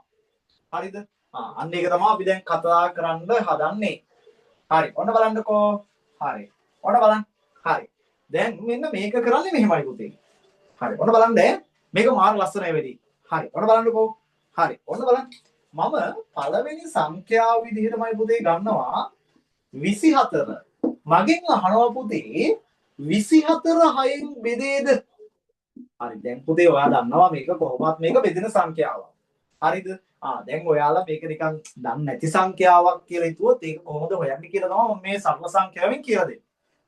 හරිද? ආ අන්න ඒක තමයි අපි දැන් කතා කරන්න හදන්නේ. හරි ඔන්න බලන්නකෝ. හරි ඔන්න බලන්න. හරි දැන් මෙන්න මේක කරන්නේ මෙහෙමයි පුතේ. හරි ඔන්න බලන්න මේක මාර ලස්සනයි වැඩි. හරි ඔන්න බලන්නකෝ. හරි ඔන්න බලන්න. මම පළවෙනි සංඛ්‍යාව විදිහටමයි පුතේ ගන්නවා 24. මගෙන් අහනවා පුතේ 24 6න් බෙදේද? හරි දැන් පුතේ ඔයා දන්නවා මේක කොහොමත් මේක බෙදෙන සංඛ්‍යාවක්. හරිද? ආ දැන් ඔයාලා මේක නිකන් දන්නේ නැති සංඛ්‍යාවක් කියලා හිතුවොත් ඒක කොහොමද හොයන්නේ කියලා තමයි මම මේ සරල සංඛ්‍යාවෙන් කියලා දෙන්නේ.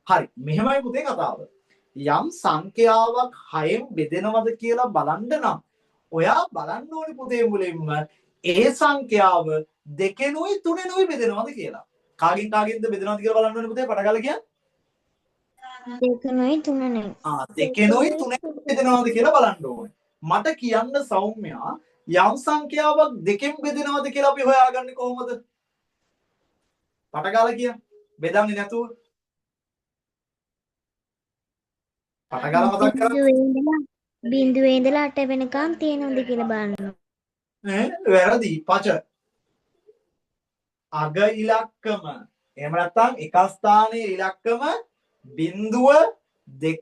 හරි මෙහෙමයි පුතේ කතාව. යම් සංඛ්‍යාවක් 6න් බෙදෙනවද කියලා බලන්න නම් ඔයා බලන්න ඕනේ පුතේ මුලින්ම ඒ සංඛ්‍යාව දෙකෙනුයි තුනෙනුයි බෙදෙනවද කියලා. කාගෙන් කාගෙන්ද බෙදෙනවද කියලා බලන්න ඕනේ පුතේ පටගාලා කියන්න. දෙකෙනුයි තුනෙනුයි. ආ දෙකෙනුයි තුනෙනුයි බෙදෙනවද කියලා බලන්න ඕනේ. මට කියන්න සෞම්‍යා යම් සංඛ්‍යාවක් දෙකෙන් බෙදෙනවද කියලා අපි හොයාගන්නේ කොහොමද? පටගාලා කියන්න. බෙදන්නේ නැතුව. පටගාලා මතක් කරගන්න. බිඳුවේ ඉඳලා 8 වෙනකම් තියෙනවද කියලා බලන්න. ඈ වැරදි. පච. අග ඉලක්කම. එහෙම නැත්නම් එක ස්ථානයේ ඉලක්කම බිඳුව 2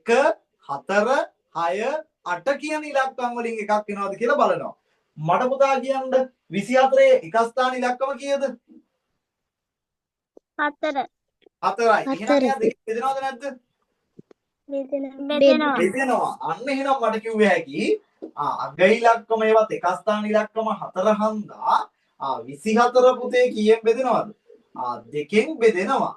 4 6 8 කියන ඉලක්කම් වලින් එකක් වෙනවද කියලා බලනවා. මට පුතා කියන්න 24 එක ස්ථාන ඉලක්කම කීයද? 4. 4යි. එහෙනම් එයා දෙක බෙදෙනවද නැද්ද? බෙදෙනවා. බෙදෙනවා. අන්න එහෙනම් මට කිව්ව හැකි ආ අග ඉලක්කම ඒවත් එක ස්ථාන ඉලක්කම 4 හන්දා ආ 24 පුතේ කීයෙන් බෙදෙනවද? ආ දෙකෙන් බෙදෙනවා.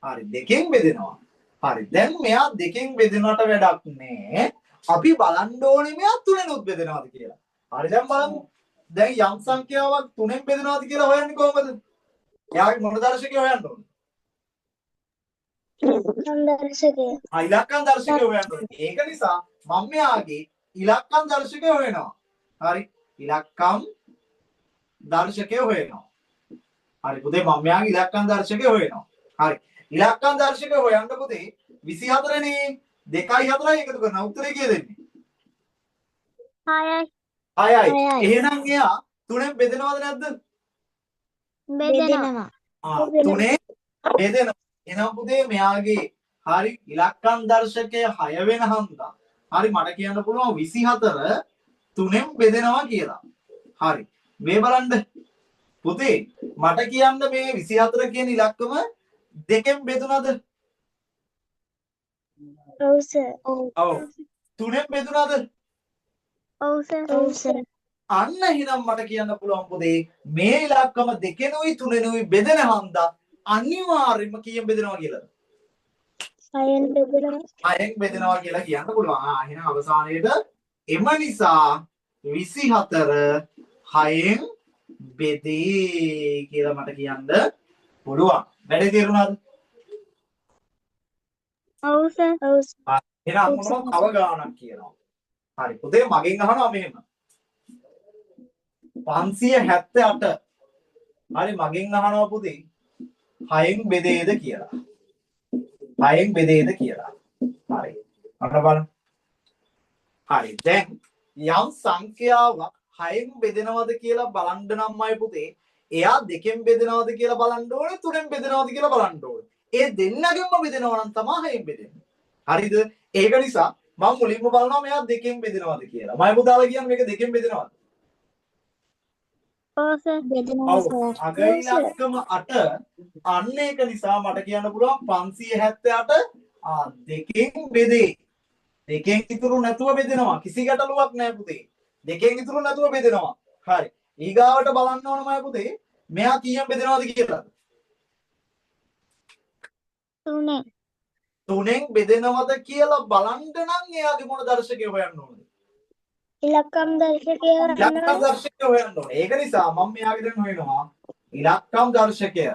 හරි දෙකෙන් බෙදෙනවා. හරි දැන් මෙයා දෙකෙන් බෙදෙනවට වැඩක් නෑ. අපි බලන්න ඕනේ මෙයා තුනෙනුත් බෙදෙනවද කියලා. හරි දැන් බලමු. දැන් යම් සංඛ්‍යාවක් තුනෙන් බෙදෙනවද කියලා හොයන්නේ කොහොමද? එයාගේ මොන දර්ශකය හොයන්න ඕනේ? දර්ශකය. ආ ඉලක්කම් දර්ශකය හොයන්න ඕනේ. ඒක නිසා මම මෙයාගේ ඉලක්කම් දර්ශකය හොයනවා. හරි ඉලක්කම් දර්ශකය හොයනවා. හරි පුතේ මම මෙයාගේ ඉලක්කම් දර්ශකය හොයනවා. හරි ඉලක්කම් දර්ශකය හොයන්න පුතේ 24 නේ 2යි 4යි එකතු කරනවා. උත්තරේ කීයද එන්නේ? 6යි. 6යි. එහෙනම් එයා තුනෙන් බෙදෙනවද නැද්ද? බෙදෙනවා. ආ තුනේ බෙදෙනවා. එහෙනම් පුතේ මෙයාගේ හරි ඉලක්කම් දර්ශකය 6 වෙන හන්දා හරි මට කියන්න පුළුවන් 24 තුනෙන් බෙදෙනවා කියලා. හරි මේ බලන්න පුතේ මට කියන්න මේ 24 කියන ඉලක්කම දෙකෙන් බෙදුනද? ඔව් සර්. ඔව්. තුනෙන් බෙදුනාද? ඔව් සර්. ඔව් සර්. අන්න එහෙනම් මට කියන්න පුළුවන් පොතේ මේ ඉලක්කම දෙකෙනුයි තුනෙනුයි බෙදෙන හන්දා අනිවාර්යයෙන්ම කීයෙන් බෙදෙනවා කියලාද? හයෙන් බෙදෙනවා. හයෙන් බෙදෙනවා කියලා කියන්න පුළුවන්. ආ එහෙනම් අවසානයේට එම නිසා 24 හයෙන් බෙදේ කියලා මට කියන්න පුළුවන්. වැඩේ තේරුණාද? ඔව් සර්. ඔව් සර්. එහෙනම් මොනවා තව ගාණක් කියනවා. හරි. පුතේ මගෙන් අහනවා මෙහෙම. 578. හරි මගෙන් අහනවා පුතේ හයෙන් බෙදේද කියලා. හයෙන් බෙදේද කියලා. හරි. අන්න බලන්න. හරි. දැන් යම් සංඛ්‍යාවක් හයෙන් බෙදෙනවද කියලා බලන්න නම් අය පුතේ එයා දෙකෙන් බෙදෙනවද කියලා බලන්න ඕනේ, තුනෙන් බෙදෙනවද කියලා බලන්න ඕනේ. ඒ දෙන්නගෙන්ම බෙදෙනවා නම් තමයි හයෙන් බෙදෙන්නේ. හරිද? ඒක නිසා මම මුලින්ම බලනවා මෙයා දෙකෙන් බෙදෙනවද කියලා. මම පුතාලා කියන්නේ මේක දෙකෙන් බෙදෙනවද? ඔව් සර්. බෙදෙනවා ඔව්. සර්. අග ඉලක්කම 8. අන්න ඒක නිසා මට කියන්න පුළුවන් 578 ආ දෙකෙන් බෙදේ. දෙකෙන් ඉතුරු නැතුව බෙදෙනවා. කිසි ගැටලුවක් නෑ පුතේ. දෙකෙන් ඉතුරු නැතුව බෙදෙනවා. හරි. ඊගාවට බලන්න ඕන මම පුතේ මෙයා කීයෙන් බෙදෙනවද කියලා. තුනෙන්. තුනෙන් බෙදෙනවද කියලා බලන්න නම් එයාගේ මොන දර්ශකය හොයන්න ඕනද? ඉලක්කම් දර්ශකය හොයන්න ඉලක්කම් ඕන. දර්ශකය හොයන්න ඕනේ. ඒක නිසා මම මෙයාගේ දැන් හොයනවා ඉලක්කම් දර්ශකය.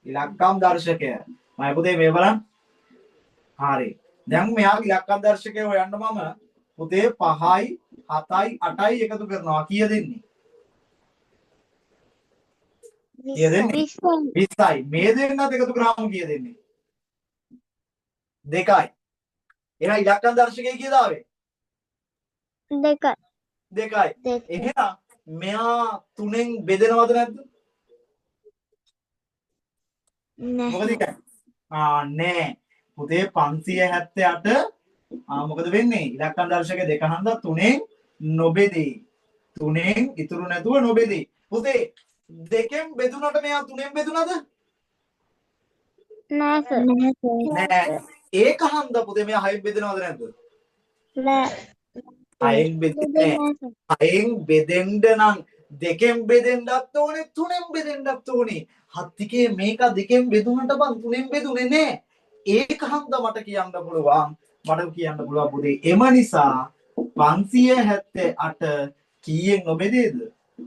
ඉලක්කම් දර්ශකය. මම පුතේ මේ බලන්න. හරි. දැන් මෙයාගේ ඉලක්කම් දර්ශකය හොයන්න මම පුතේ 5යි 7යි 8යි එකතු කරනවා. කීය දෙන්නේ? කීය දෙන්නේ? 20යි. 20යි. මේ දෙන්නත් එකතු කරාම කීය දෙන්නේ? 2යි. එහෙනම් ඉලක්කම් දර්ශකය කීයද ආවේ? 2යි. 2යි. 2යි. එහෙනම් මෙයා තුනෙන් බෙදෙනවද නැද්ද? නෑ. මොකද කියන්නේ? ආ නෑ. පුතේ 578 ආ මොකද වෙන්නේ? ඉලක්කම් දර්ශක දෙක හන්දා තුනෙන් නොබෙදේ. තුනෙන් ඉතුරු නැතුව නොබෙදේ. පුතේ දෙකෙන් බෙදුනට මෙයා තුනෙන් බෙදුනද? නෑ සර්. නෑ සර්. නෑ. ඒක හන්දා පුතේ මෙයා හයෙන් බෙදෙනවද නැද්ද? නෑ. හයෙන් බෙදෙන්නේ නෑ. හයෙන් බෙදෙන්න නම් දෙකෙන් බෙදෙන්නත් ඕනේ, තුනෙන් බෙදෙන්නත් ඕනේ. හත්තිකේ මේක දෙකෙන් බෙදුනට බං තුනෙන් බෙදුනේ නෑ. ඒක හන්දා මට කියන්න පුළුවන්. මට කියන්න පුළුවන් පුතේ එම නිසා 578 කීයෙන් නොබෙදේද?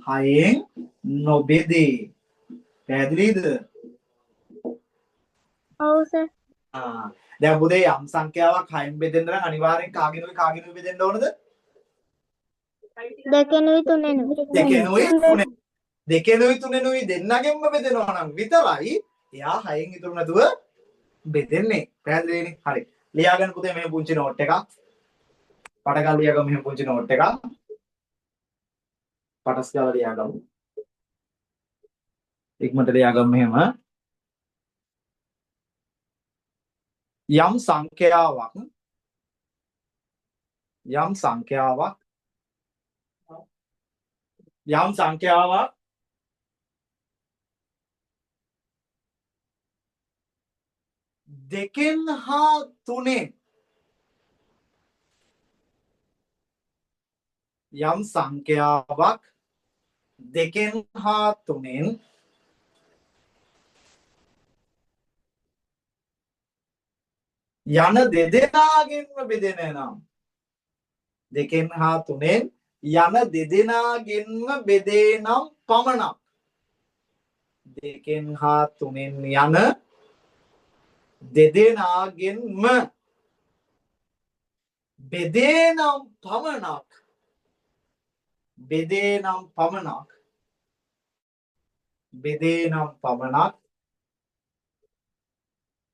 හයෙන් නොබෙදේ. පැහැදිලිද? ඔව් සර්. ආ දැන් පුතේ යම් සංඛ්‍යාවක් හයෙන් බෙදෙන්න නම් අනිවාර්යෙන් කාගෙනුයි කාගෙනුයි බෙදෙන්න ඕනද? දෙකෙනුයි තුනෙනුයි. දෙකෙනුයි තුනෙනුයි. දෙකෙනුයි තුනෙනුයි දෙන්නගෙන්ම බෙදෙනවා නම් විතරයි එයා හයෙන් ඉතුරු නැතුව බෙදෙන්නේ. පැහැදිලිනේ? හරි. ලියාගන්න පුතේ මේ පුංචි නෝට් එකක්. පටගල් ලියාගමු මෙහෙම පුංචි නෝට් එකක්. පටස් ගාලා ලියාගමු. ඉක්මනට ලියාගමු මෙහෙම. යම් සංඛ්‍යාවක් යම් සංඛ්‍යාවක් යම් සංඛ්‍යාවක් දෙකෙන් හා තුනෙන් යම් සංඛ්‍යාවක් දෙකෙන් හා තුනෙන් යන දෙදෙනාගෙන්ම බෙදෙන නම් දෙකෙන් හා තුනෙන් යන දෙදෙනාගෙන්ම බෙදේ නම් පමණක් දෙකෙන් හා තුනෙන් යන දෙදෙනාගෙන්ම බෙදේ නම් පමණක් බෙදේ නම් පමණක් බෙදේ නම් පමණක්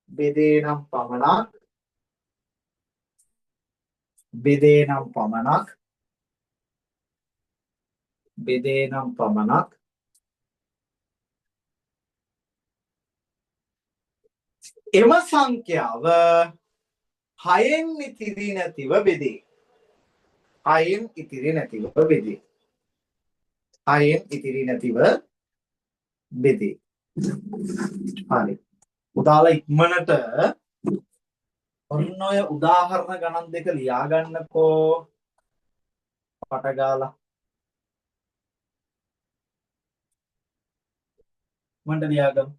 බෙදේ නම් පමණක් බෙදේ නම් පමණක් බෙදේ නම් පමණක් එම සංඛ්‍යාව හයෙන් ඉතිරි නැතිව බෙදේ. හයෙන් ඉතිරි නැතිව බෙදේ. හයෙන් ඉතිරි නැතිව බෙදේ. හරි. උදාලා ඉක්මනට ඔන්න ඔය උදාහරණ ගණන් දෙක ලියා ගන්නකෝ පට ගාලා. මන්ට ලියාගමු.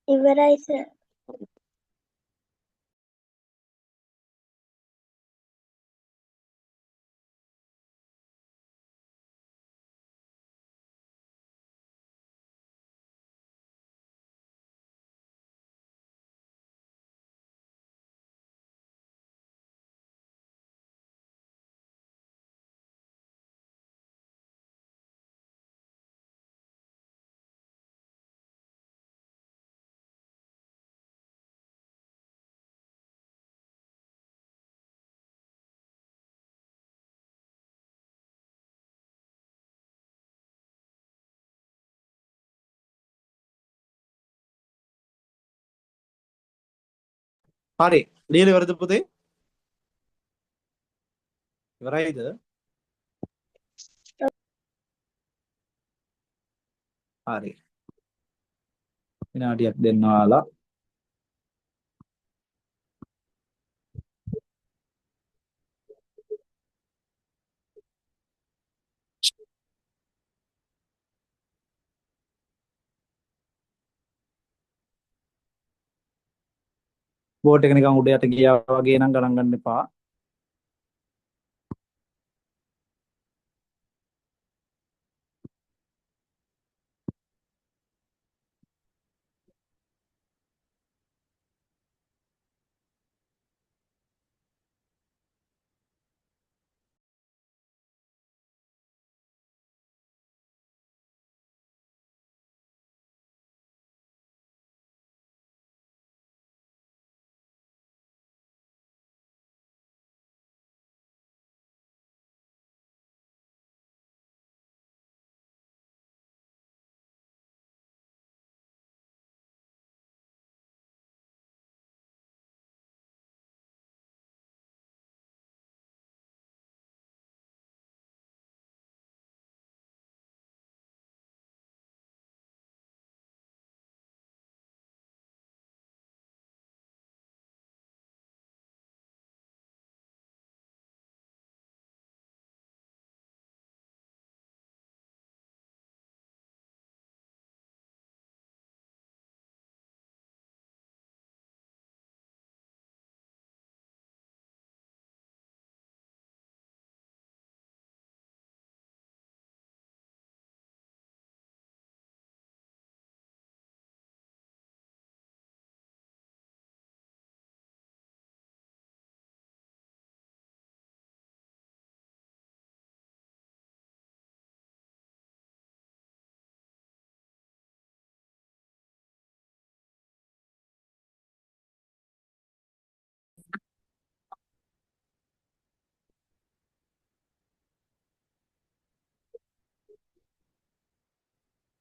ඉවරයි සර්. හරි. ලියලා ඉවරද පුතේ? ඉවරයිද? හරි. විනාඩියක් දෙන්න ඔයාලා. බෝට් එක නිකන් උඩ යට ගියා වගේ නම් ගණන් ගන්න එපා.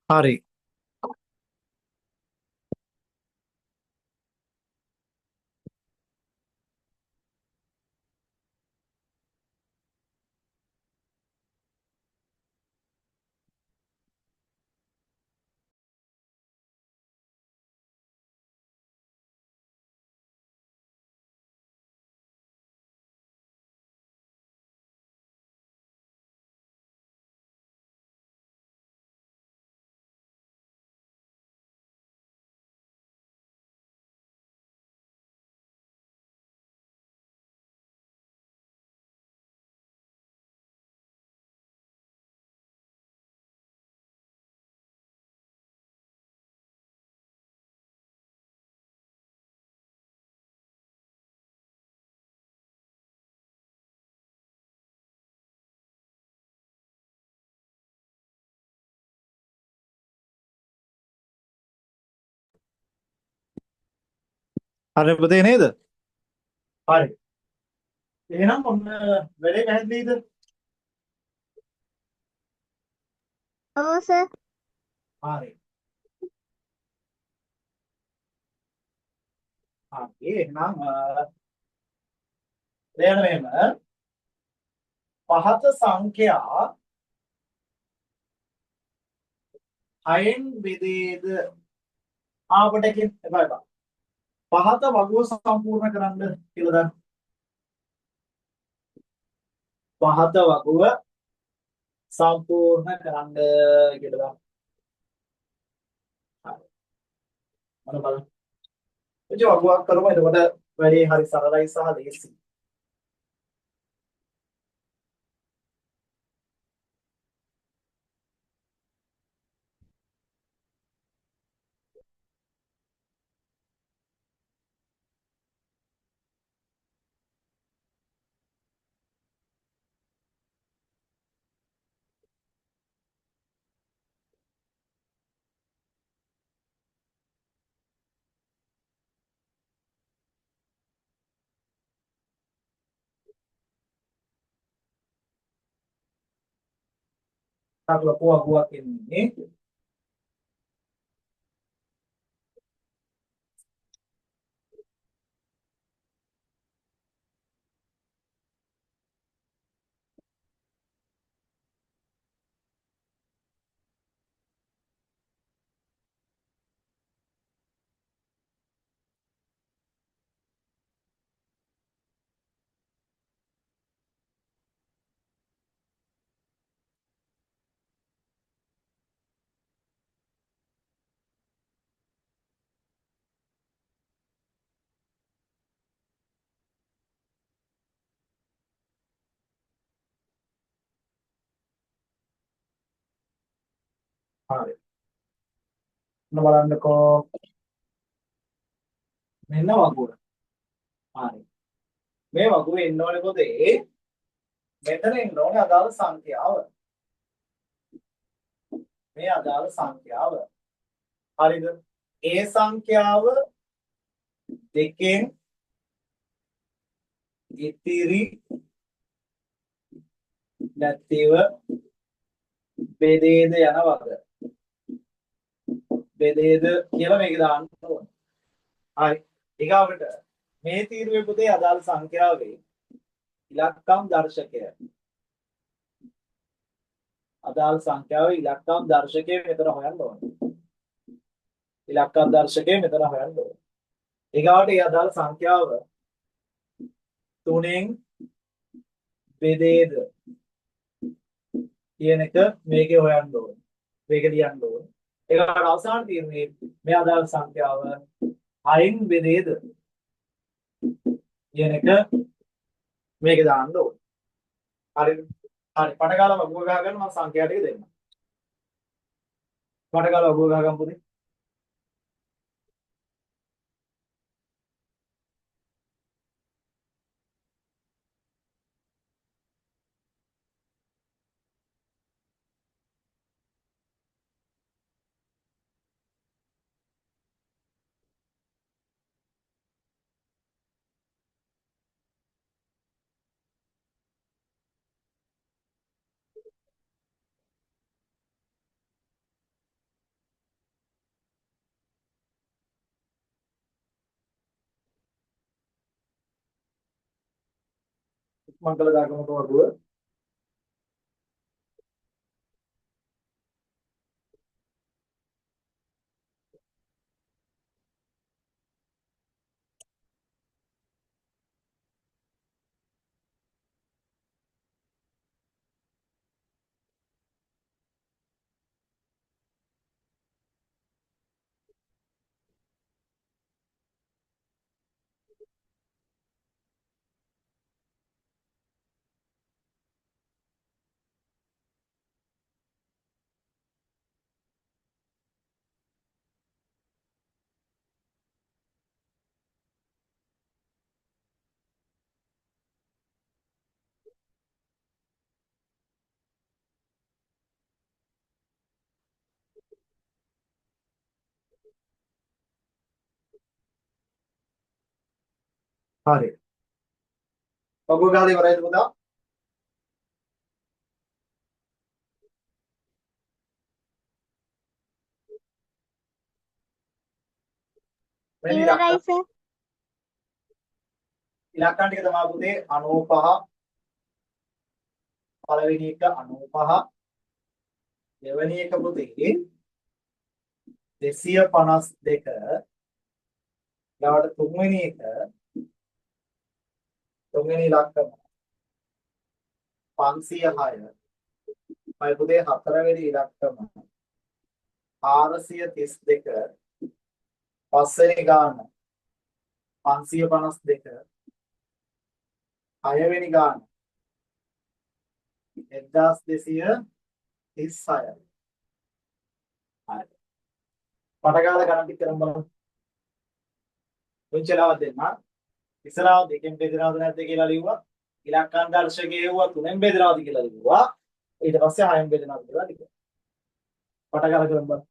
හරි. හරි පුතේ නේද? හරි. එහෙනම් ඔන්න වැඩේ පැහැදිලිද? ඔව් සර්. හරි. හරි එහෙනම් දැන් මෙහෙම පහත සංඛ්‍යා 6න් බෙදේද? ආපටකින් එපා එපා. පහත වගුව සම්පූර්ණ කරන්න කියලා දාන්න. පහත වගුව සම්පූර්ණ කරන්න කියලා දාන්න. හරි. මොන බලන්න. ඉතින් වගුවක් කරමු. එතකොට වැඩේ හරි සරලයි සහ ලේසියි. තාක් ලොකු වගුවක් එන්නේ. හරි. ඔන්න බලන්නකෝ. මෙන්න වගුව. හරි. මේ වගුවේ එන්න ඕනේ පොතේ මෙතන එන්න ඕනේ අදාළ සංඛ්‍යාව. මේ අදාළ සංඛ්‍යාව. හරිද? ඒ සංඛ්‍යාව දෙකෙන් ඉතිරි නැතිව බෙදේද යන වග. බෙදේද කියලා මේක දාන්න ඕනේ. හරි. ඊගාවට මේ තීරුවේ පොතේ අදාළ සංඛ්‍යාවේ ඉලක්කම් දර්ශකය. අදාළ සංඛ්‍යාවේ ඉලක්කම් දර්ශකය මෙතන හොයන්න ඕනේ. ඉලක්කම් දර්ශකය මෙතන හොයන්න ඕනේ. ඊගාවට ඒ අදාළ සංඛ්‍යාව තුනෙන් බෙදේද කියන එක මේකේ හොයන්න ඕනේ. මේක ලියන්න ඕනේ. ඒකට අවසාන තීරණය මේ අදාළ සංඛ්‍යාව හයෙන් බෙදේද කියන එක මේක දාන්න ඕනේ. හරිද? හරි. පට ගාලා වගුව ගහ ගන්න මම සංඛ්‍යා ටික දෙන්නම්. පට ගාලා වගුව ගහ ගන්න පුතේ. ඉක්මන් කරලා දාගමුකෝ වගුව. හරි. වගුව ගහලා ඉවරයිද පුතා? මෙන්න ඉවරයි සර්. ඉලක්කම් ටික තමයි පුතේ 95, පළවෙනි එක 95, දෙවෙනි එක පුතේ 252, ඊළඟට තුන්වෙනි එක, තුන්වෙනි ඉලක්කම 506, මම පුතේ හතරවෙනි ඉලක්කම 432, පස්වෙනි ගාන 552, හයවෙනි ගාන 1236. හරි. පටගාලා ගණන් ටික කරන් බලමු. පුංචි වෙලාවක් දෙන්න. ඉස්සරහව දෙකෙන් බෙදෙනවද නැද්ද කියලා ලිව්වා. ඉලක්කම් දර්ශකයේ හෙව්වා තුනෙන් බෙදෙනවද කියලා ලිව්වා. ඊට පස්සේ හයෙන් බෙදෙනවද කියලා ලිව්වා. පටගාලා කරන් බලමු.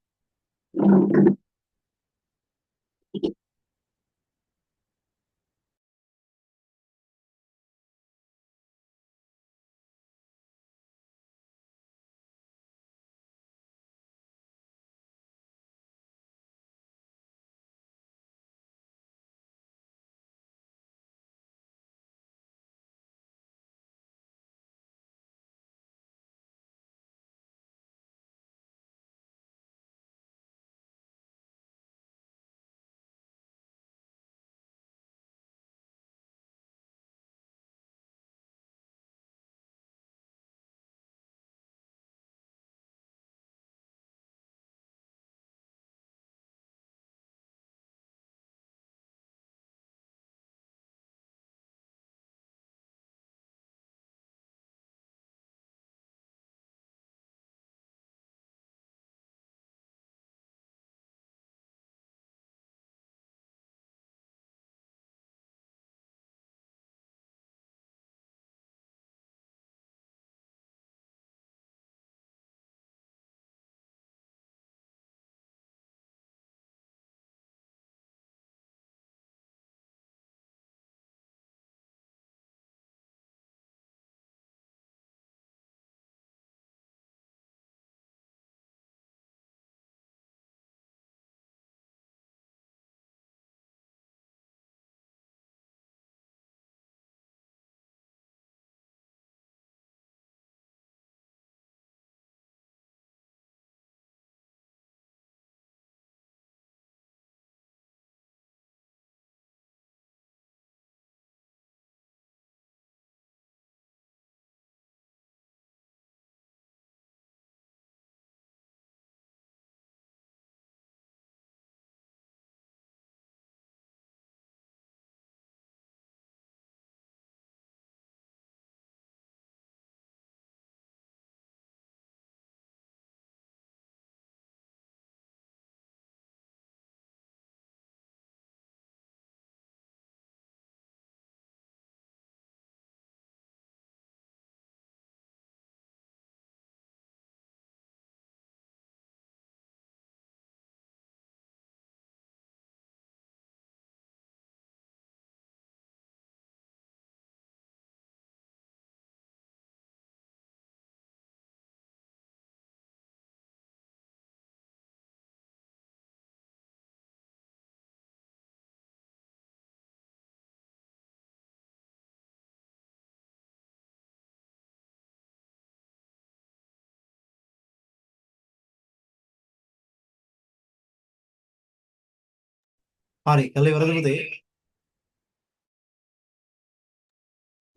හරි, කළා ඉවරද පුතේ?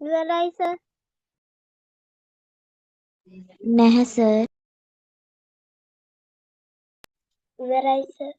ඉවරයි සර්. නැහැ සර්. ඉවරයි සර්.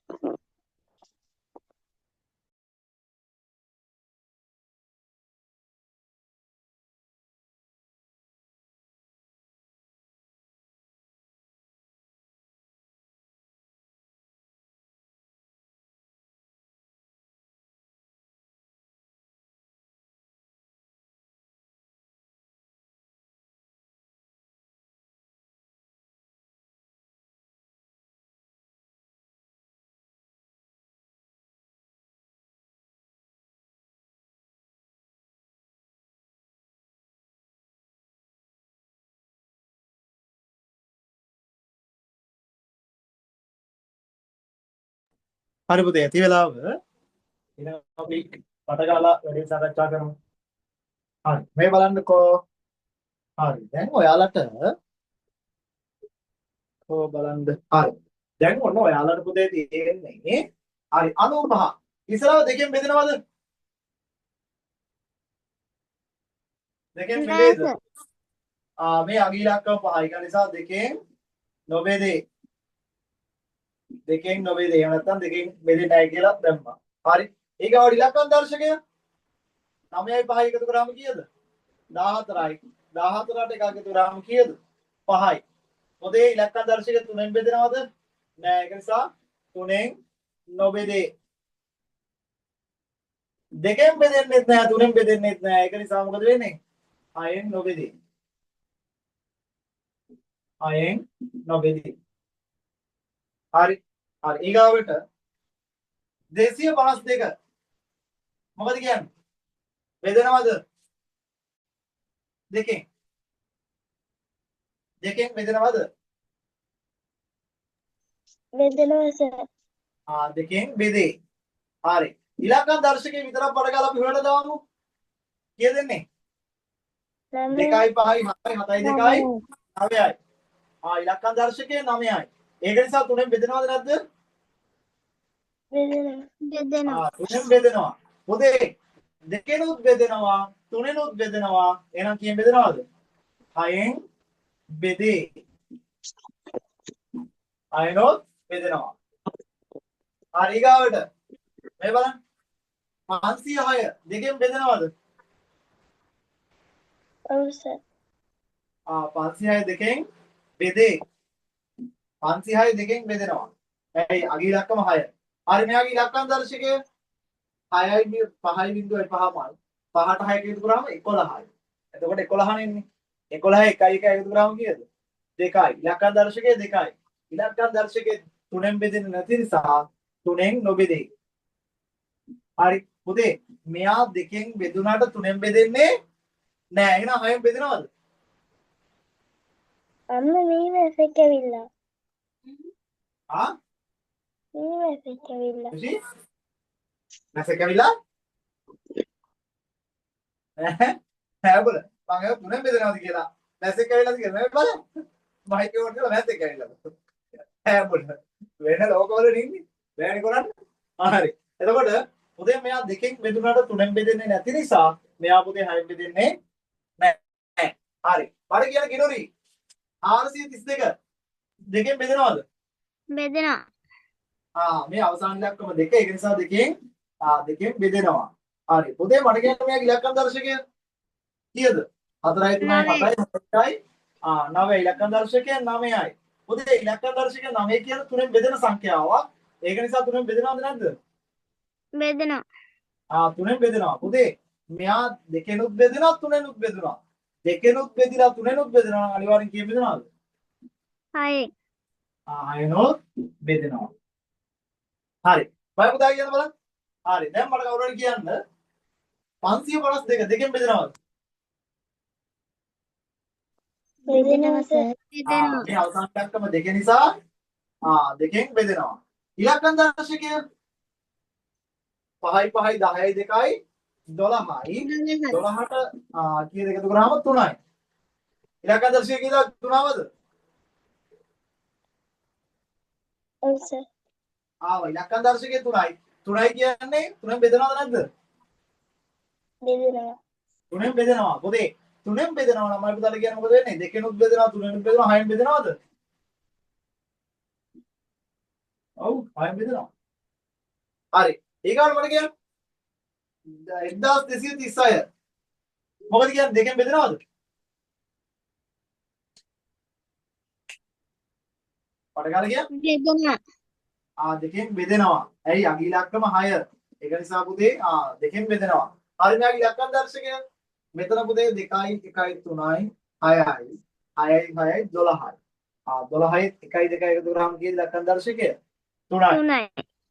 හරි පුතේ, ඇති වෙලාව. එහෙනම් අපි පට ගාලා වැඩේ සාකච්ඡා කරමු. හරි, මේ බලන්නකෝ. හරි, දැන් ඔයාලට කෝ බලන්න. හරි, දැන් ඔන්න ඔයාලට පුතේ තියෙන්නේ හරි 95. ඉස්සරව දෙකෙන් බෙදෙනවද? දෙකෙන් නෑ බෙදේද? සර්. ආ, මේ අග ඉලක්කම පහයි. ඒක නිසා දෙකෙන් නොබෙදේ. දෙකෙන් නොබෙදේ. එහෙම නැත්නම් දෙකෙන් බෙදෙන්නේ නැහැ කියලා දැම්මා. හරි. ඊගාවට ඉලක්කම් දර්ශකය 9යි 5යි එකතු කරාම කීයද? 14යි. 14ට එකක් එකතු කරාම කීයද? 5යි. පොතේ ඉලක්කම් දර්ශකය තුනෙන් බෙදෙනවද? නෑ. ඒක නිසා තුනෙන් නොබෙදේ. දෙකෙන් බෙදෙන්නෙත් නෑ, තුනෙන් බෙදෙන්නෙත් නෑ. ඒක නිසා මොකද වෙන්නේ? හයෙන් නොබෙදේ. හයෙන් නොබෙදේ. හරි. හරි. ඊගාවට 252 මොකද කියන්නේ? බෙදෙනවද? දෙකෙන්. දෙකෙන් බෙදෙනවද? බෙදෙනවා සර්. ආ, දෙකෙන් බෙදේ. හරි. ඉලක්කම් දර්ශකයේ විතරක් පට ගාලා අපි හොයලා දාමු. කීයද එන්නේ? නවයයි. 2යි 5යි 7යි 7යි 2යි 9යි. ආ, ඉලක්කම් දර්ශකයේ 9යි. ඒක නිසා තුනෙන් බෙදෙනවද නැද්ද? බෙදෙනවා. බෙදෙනවා. ආ, තුනෙන් බෙදෙනවා. පොතේ දෙකෙනුත් බෙදෙනවා, තුනෙනුත් බෙදෙනවා. එහෙනම් කීයෙන් බෙදෙනවද? හයෙන් බෙදේ. හයනොත් බෙදෙනවා. හරි, ඊගාවට මේ බලන්න. 506 දෙකෙන් බෙදෙනවද? ඔව් සර්. ආ, 506 දෙකෙන් බෙදේ. 506 දෙකෙන් බෙදෙනවා. ඇයි අග ඉලක්කම 6. හරි, මෙයාගේ ඉලක්කම් දර්ශකය 6යි 5යි 0.5මයි. 5ට 6 එකතු කරාම 11යි. එතකොට 11 නේ එන්නේ. 11 1යි 1 එකතු කරාම කීයද? 2යි. ඉලක්කම් දර්ශකය 2යි. ඉලක්කම් දර්ශකය තුනෙන් බෙදෙන්නේ නැති නිසා තුනෙන් නොබෙදේ. හරි පුතේ, මෙයා දෙකෙන් බෙදුනාට තුනෙන් බෙදෙන්නේ නෑ. එහෙනම් හයෙන් බෙදෙනවද? අම්ම මේ මැසේජ් ඇවිල්ලා. ආ, මේ මැසේජ් ඇවිල්ලා. ඍෂි මැසේජ් ඇවිල්ලා? ඈ නෑ බල. මං අහුවා තුනෙන් බෙදෙනවද කියලා. මැසේජ් ඇවිල්ලාද කියලා. මේ බලන්න. මයික් එක ඔන් කරලා මැසේජ් ඇවිල්ලා. ඈ බල. වෙන ලෝකවල ඉන්නේ. බෑනේ කරන්න. හරි. එතකොට පුතේ මෙයා දෙකෙන් බෙදුනාට තුනෙන් බෙදෙන්නේ නැති නිසා මෙයා පුතේ හයෙන් බෙදෙන්නේ නෑ. හරි. මට කියන කිනෝරි 432 දෙකෙන් බෙදෙනවද? බෙදෙනවා. ආ, මේ අවසාන ඉලක්කම දෙක. ඒක නිසා දෙකෙන් දෙකෙන් බෙදෙනවා. හරි. පුතේ මට කියන්න මෙයාගේ ඉලක්කම් දර්ශකය කීයද? 4යි 3යි නවයයි. 7යි 7යි ආ 9යි. ඉලක්කම් දර්ශකය 9යි. පුතේ ඉලක්කම් දර්ශකය 9 කියන තුනෙන් බෙදෙන සංඛ්‍යාවක්. ඒක නිසා තුනෙන් බෙදෙනවද නැද්ද? බෙදෙනවා. ආ, තුනෙන් බෙදෙනවා. පුතේ මෙයා දෙකෙනුත් බෙදෙනවා, තුනෙනුත් බෙදෙනවා. දෙකෙනුත් බෙදිලා තුනෙනුත් බෙදෙනවා නම් අනිවාර්යෙන් කීයෙන් බෙදෙනවද? හයෙන්. ආ, හයනොත් බෙදෙනවා. හරි. බය පුතා කියන්න බලන්න. හරි. දැන් මට කවුරු හරි කියන්න 552 දෙකෙන් බෙදෙනවද? බෙදෙනවා සර්. බෙදෙනවා. මේ අවසාන ඉලක්කම දෙක නිසා දෙකෙන් බෙදෙනවා. ඉලක්කම් දර්ශකය 5යි 5යි 10යි 2යි 12යි. 12ට කීයද එකතු කරාම 3යි. ඉලක්කම් දර්ශකය කීයද තුනවද? ඔව් සර්. ආවා. ඉලක්කම් දර්ශකය 3යි. 3යි කියන්නේ 3ෙන් බෙදනවද නැද්ද? බෙදෙනවා. 3ෙන් බෙදෙනවා. පොතේ 3ෙන් බෙදෙනවා නම් මම පුතාලා කියන්නේ මොකද වෙන්නේ? දෙකෙනුත් බෙදෙනවා, තුනෙනුත් බෙදෙනවා, හයෙන් බෙදෙනවද? ඔව්, හයෙන් බෙදෙනවා. හරි. ඊගාට මට කියන්න 1236. මොකද කියන්නේ, දෙකෙන් බෙදෙනවද? පට ගාලා කියන්න. බෙදෙනවා. ආ, දෙකෙන් බෙදෙනවා. ඇයි? අග ඉලක්කම 6. ඒක නිසා පුතේ ආ දෙකෙන් බෙදෙනවා. හරි, මෙයාගේ ඉලක්කම් දර්ශකය මෙතන පුතේ 2යි 1යි 3යි 6යි 6යි 6යි 12යි. ආ, 12යි 1යි 2යි එකතු කරාම කීයද ඉලක්කම් දර්ශකය? 3යි. 3යි.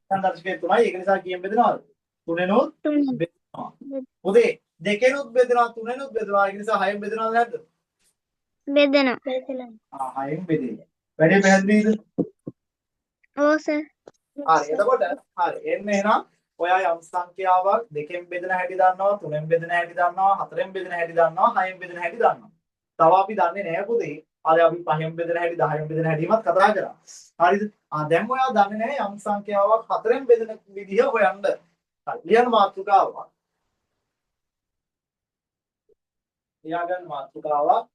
ඉලක්කම් දර්ශකය 3යි. ඒක නිසා කීයෙන් බෙදෙනවද? තුනෙනුත් 3. බෙදෙනවා. පුතේ දෙකෙනුත් බෙදෙනවා, තුනෙනුත් බෙදෙනවා. ඒක නිසා හයෙන් බෙදෙනවද නැද්ද? බෙදෙනවා. බෙදෙනවා. ආ, හයෙන් බෙදෙයි. වැඩේ පැහැදිලිද? ඔව් සර්. හරි, එතකොට හරි, එන්න එහෙනම් ඔයා යම් සංඛ්‍යාවක් දෙකෙන් බෙදෙන හැටි දන්නවා, තුනෙන් බෙදෙන හැටි දන්නවා, හතරෙන් බෙදෙන හැටි දන්නවා, හයෙන් බෙදෙන හැටි දන්නවා. තව අපි දන්නේ නෑ පුතේ. අර අපි පහෙන් බෙදෙන හැටි, 10න් බෙදෙන හැටිමත් කතා කරා. හරිද? ආ, දැන් ඔයා දන්නේ නෑ යම් සංඛ්‍යාවක් හතරෙන් බෙදෙන විදිහ හොයන්න. හරි, ලියන්න මාතෘකාවක්. ලියාගන්න මාතෘකාවක්.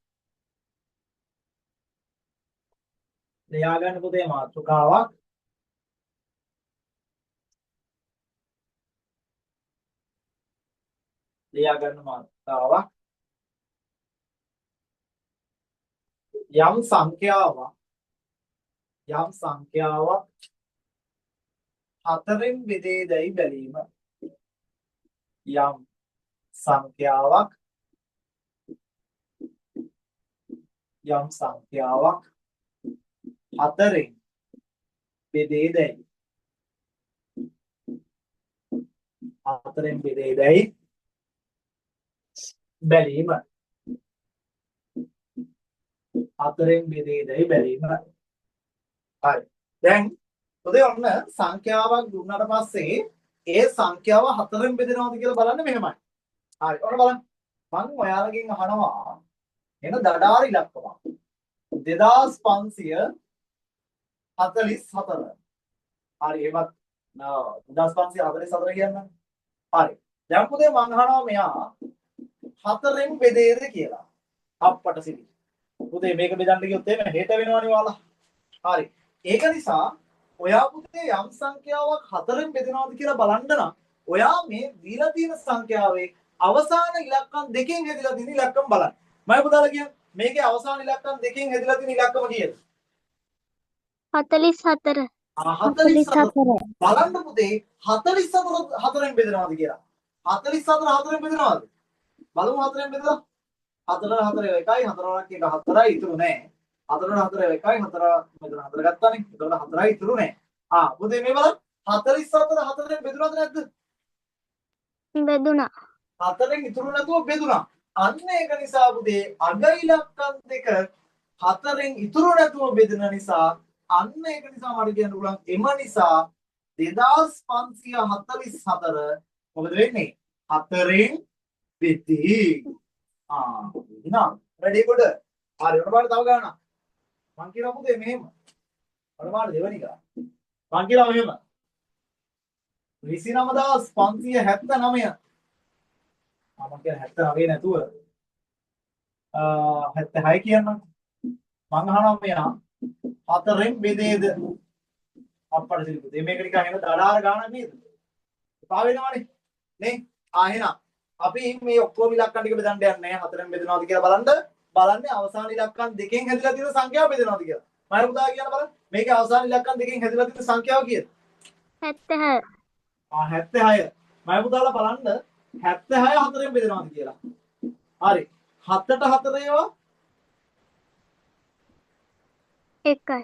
ලියාගන්න පුතේ මාතෘකාවක්. ලියාගන්න මාතෘකාවක්. යම් සංඛ්‍යාවක්, යම් සංඛ්‍යාවක් හතරෙන් බෙදේදැයි බැලීම. යම් සංඛ්‍යාවක්, යම් සංඛ්‍යාවක් හතරෙන් බෙදේදැයි, හතරෙන් බෙදේදැයි බැලීම. හතරෙන් බෙදේදැයි බැලීම. හරි. දැන් පොතේ ඔන්න සංඛ්‍යාවක් දුන්නාට පස්සේ ඒ සංඛ්‍යාව හතරෙන් බෙදෙනවද කියලා බලන්න මෙහෙමයි. හරි. ඔන්න බලන්න. මං ඔයාලගෙන් අහනවා එන දඩාර ඉලක්කමක්. 2544. හරි, එහෙමත් 2544 කියන්න. හරි. දැන් පොතේ මං අහනවා මෙයා හතරෙන් බෙදේද කියලා. අප්පට සිරි. පුතේ මේක බෙදන්න ගියොත් එහෙම හෙට වෙනවනේ ඔයාලා. හරි. ඒක නිසා ඔයා පුතේ යම් සංඛ්‍යාවක් හතරෙන් බෙදෙනවද කියලා බලන්න නම් ඔයා මේ දීලා තියෙන සංඛ්‍යාවේ අවසාන ඉලක්කම් දෙකෙන් හැදිලා තියෙන ඉලක්කම බලන්න. මම පුතාලා කියන්නේ මේකේ අවසාන ඉලක්කම් දෙකෙන් හැදිලා තියෙන ඉලක්කම කීයද? 44. ආ, 44. බලන්න පුතේ 44 හතරෙන් බෙදෙනවද කියලා. 44 හතරෙන් බෙදෙනවද? බලමු හතරෙන් බෙදලා. හතර හතර එකයි, හතර වරක් එක හතරයි, ඉතුරු නෑ. හතර හතර එකයි, හතර මෙතන හතර ගත්තානේ. එතකොට හතරයි, ඉතුරු නෑ. ආ පුතේ මේ බලන්න 44 හතරෙන් බෙදුනද නැද්ද? බෙදුනා. හතරෙන් ඉතුරු නැතුව බෙදුනා. අන්න ඒක නිසා පුතේ අග ඉලක්කම් දෙක හතරෙන් ඉතුරු නැතුව බෙදෙන නිසා, අන්න ඒක නිසා මට කියන්න පුළුවන් එම නිසා 2544 මොකද වෙන්නේ? හතරෙන් බෙදී. ආ, එහෙනම් වැඩේ කොට. හරි, ඔන්න බලන්න තව ගානක්. මං කියනවා පුතේ මෙහෙම. ඔන්න බලන්න දෙවෙනි ගාන. මං කියනවා මෙහෙම. 29579. ආ, මං කියන 79 නැතුව 76 කියන්නම්. මං අහනවා මෙයා හතරෙන් බෙදේද? අප්පට සිරි පුතේ මේක නිකන් එන දඩාර ගානක් නේද? එපා වෙනවනේ. නේ? ආ, එහෙනම් අපි මේ ඔක්කොම ඉලක්කම් ටික බෙදන්න යන්නේ නැහැ. හතරෙන් බෙදනවද කියලා බලන්න. බලන්නේ අවසාන ඉලක්කම් දෙකෙන් හැදිලා තියෙන සංඛ්‍යාව බෙදනවද කියලා. මම පුතා කියන්න බලන්න. මේකේ අවසාන ඉලක්කම් දෙකෙන් හැදිලා තියෙන සංඛ්‍යාව කීයද? 76. ආ, 76. මම පුතාලා බලන්න 76 හතරෙන් බෙදනවද කියලා. හරි. හතට හතර ඒවා එකයි.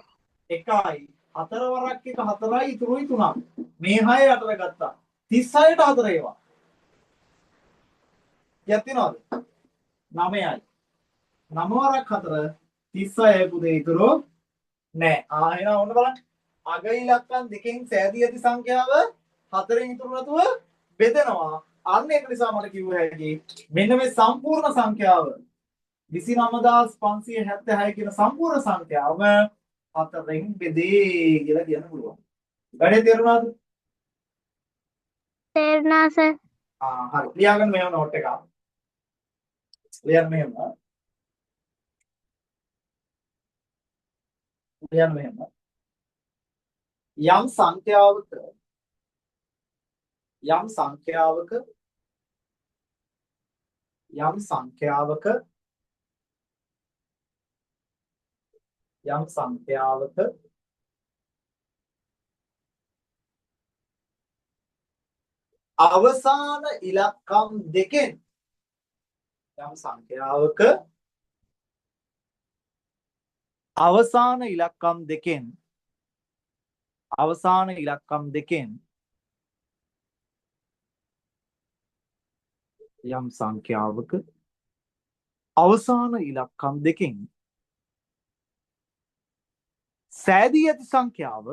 එකයි. හතර වරක් එක හතරයි, ඉතුරුයි තුනක්. මේ හය යටට ගත්තා. 36ට හතර ඒවා. කීයක් තියෙනවද? නවයයි. නව වරක් හතර 36 පුතේ ඉතුරු නෑ. ආ, එහෙනම් ඔන්න බලන්න. අග ඉලක්කම් දෙකෙන් සෑදී ඇති සංඛ්‍යාව හතරෙන් ඉතුරු නැතුව බෙදෙනවා. අන්න ඒක නිසා මට කිව්ව හැකි මෙන්න මේ සම්පූර්ණ සංඛ්‍යාව 29576 කියන සම්පූර්ණ සංඛ්‍යාව හතරෙන් බෙදේ කියලා කියන්න පුළුවන්. වැඩේ තේරුණාද? තේරුණා සර්. ආ හරි. ලියාගන්න මෙහෙම නෝට් එකක්. ලියන්න මෙහෙම. ලියන්න මෙහෙම. යම් සංඛ්‍යාවක යම් සංඛ්‍යාවක යම් සංඛ්‍යාවක යම් සංඛ්‍යාවක අවසාන ඉලක්කම් දෙකෙන් යම් සංඛ්‍යාවක අවසාන ඉලක්කම් දෙකෙන් අවසාන ඉලක්කම් දෙකෙන් යම් සංඛ්‍යාවක අවසාන ඉලක්කම් දෙකෙන් සෑදී ඇති සංඛ්‍යාව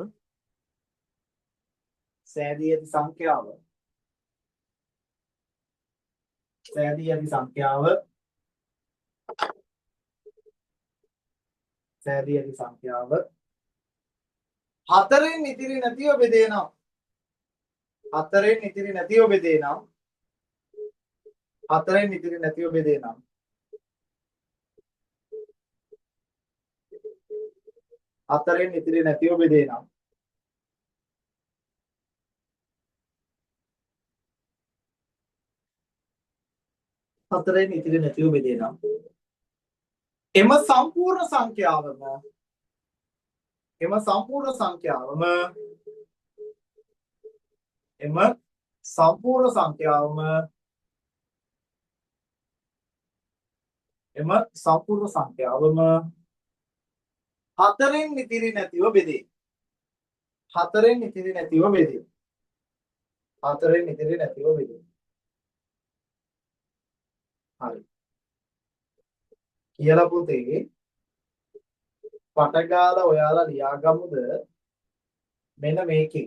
සෑදී ඇති සංඛ්‍යාව සෑදී ඇති සංඛ්‍යාව සෑදී ඇති සංඛ්‍යාව හතරෙන් ඉතිරි නැතිව බෙදේ නම් හතරෙන් ඉතිරි නැතිව බෙදේ නම් හතරෙන් ඉතිරි නැතිව බෙදේ නම් හතරෙන් ඉතිරි නැතිව බෙදේ නම් හතරෙන් ඉතිරි නැතිව බෙදේ නම් එම සම්පූර්ණ සංඛ්‍යාවම එම සම්පූර්ණ සංඛ්‍යාවම එම සම්පූර්ණ සංඛ්‍යාවම එම සම්පූර්ණ සංඛ්‍යාවම හතරෙන් ඉතිරි නැතිව බෙදේ. හතරෙන් ඉතිරි නැතිව බෙදේ. හතරෙන් ඉතිරි නැතිව බෙදේ. හරි. කියලා පුතේ පට ගාලා ඔයාලා ලියාගමුද මෙන්න මේකේ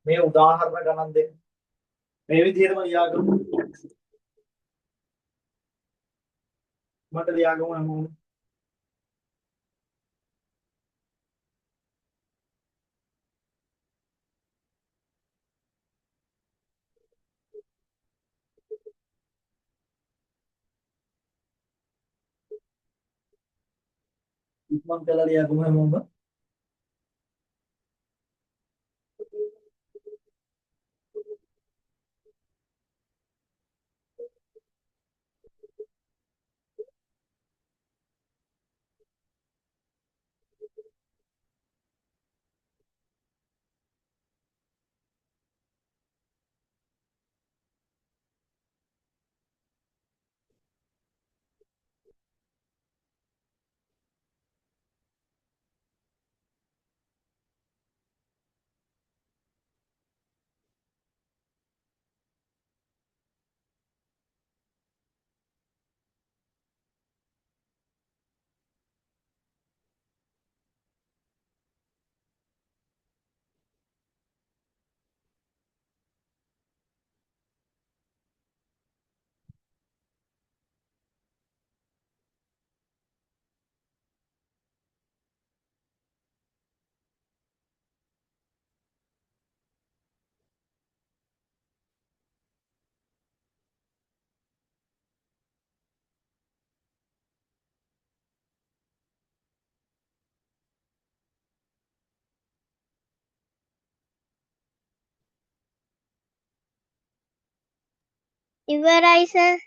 මේ උදාහරණ ගණන් දෙක මේ විදිහටම ලියාගමු. මට ලියාගමු හැමෝම. ඉක්මන් කරලා ලියාගමු හැමෝම. ඉවරයි සර්.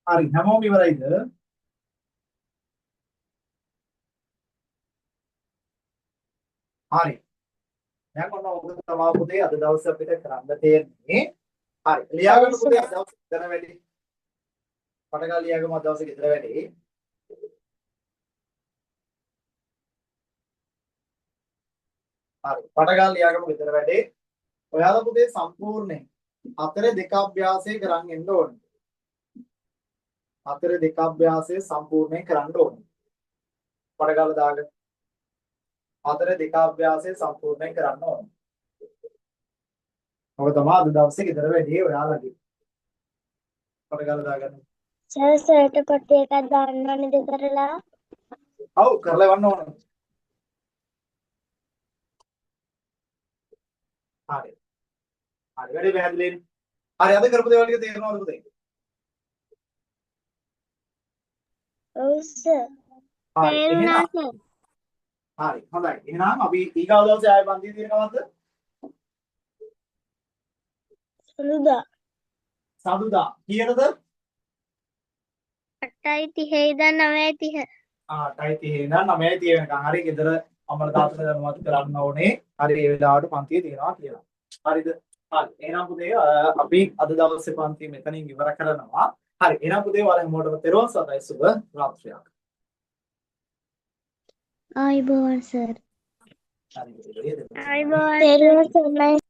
හරි, හැමෝම ඉවරයිද? හරි. දැන් ඔන්න ඔක තමයි පුතේ අද දවසේ අපිට කරන්න තියෙන්නේ. හරි. ලියාගන්න පුතේ අද දවසේ ගෙදර වැඩි. පට ගාලා ලියාගමු අද දවසේ ගෙදර වැඩි. හරි. පට ගාලා ලියාගමු ගෙදර වැඩි. ඔයාලා පුතේ සම්පූර්ණයෙන් හතරේ දෙක අභ්‍යාසය කරන් එන්න ඕනේ. හතරේ දෙක අභ්‍යාසය සම්පූර්ණයෙන් කරන්න ඕනේ. පට ගාලා දාගන්න. හතරේ දෙක අභ්‍යාසය සම්පූර්ණයෙන් කරන්න ඕනේ. ඔක තමයි අද දවසේ ගෙදර වැඩි ඔයාලගේ. පට ගාලා දාගන්න. සර් සර්ට පොත් එකක් දාන්න ඕනේද කරලා? ඔව් කරලා එවන්න ඕනේ. හරි. හරි, වැඩේ පැහැදිලිනේ. හරි, අද කරපු දේවල් ටික තේරෙනවද පුතේ? ඔව් සර්. හරි, තේරුණා එහෙනම් සර්. හරි, හොඳයි. එහෙනම් අපි ඊගාව දවසේ ආයෙ පන්තියේ තියෙන කවද්ද? සඳුදා. සඳුදා. කීයටද? 8:30 ඉඳන් 9:30. ආ, 8:30 ඉඳන් 9:30 වෙනකන්. හරි, ගෙදර අම්මලා තාත්තලා දැනුවත් කරන්න ඕනේ. හරි, ඒ වෙලාවට පන්තියේ තියෙනවා කියලා. හරිද? හරි. එහෙනම් පුතේ අපි අද දවසේ පන්තිය මෙතනින් ඉවර කරනවා. හරි. එහෙනම් පුතේ ඔයාලා හැමෝටම තෙරුවන් සරණයි, සුබ රාත්‍රියක්. ආයිබෝවන් සර්. හරි පුතේ, තෙරුවන් සරණයි. ආයිබෝවන්. තෙරුවන් සරණයි.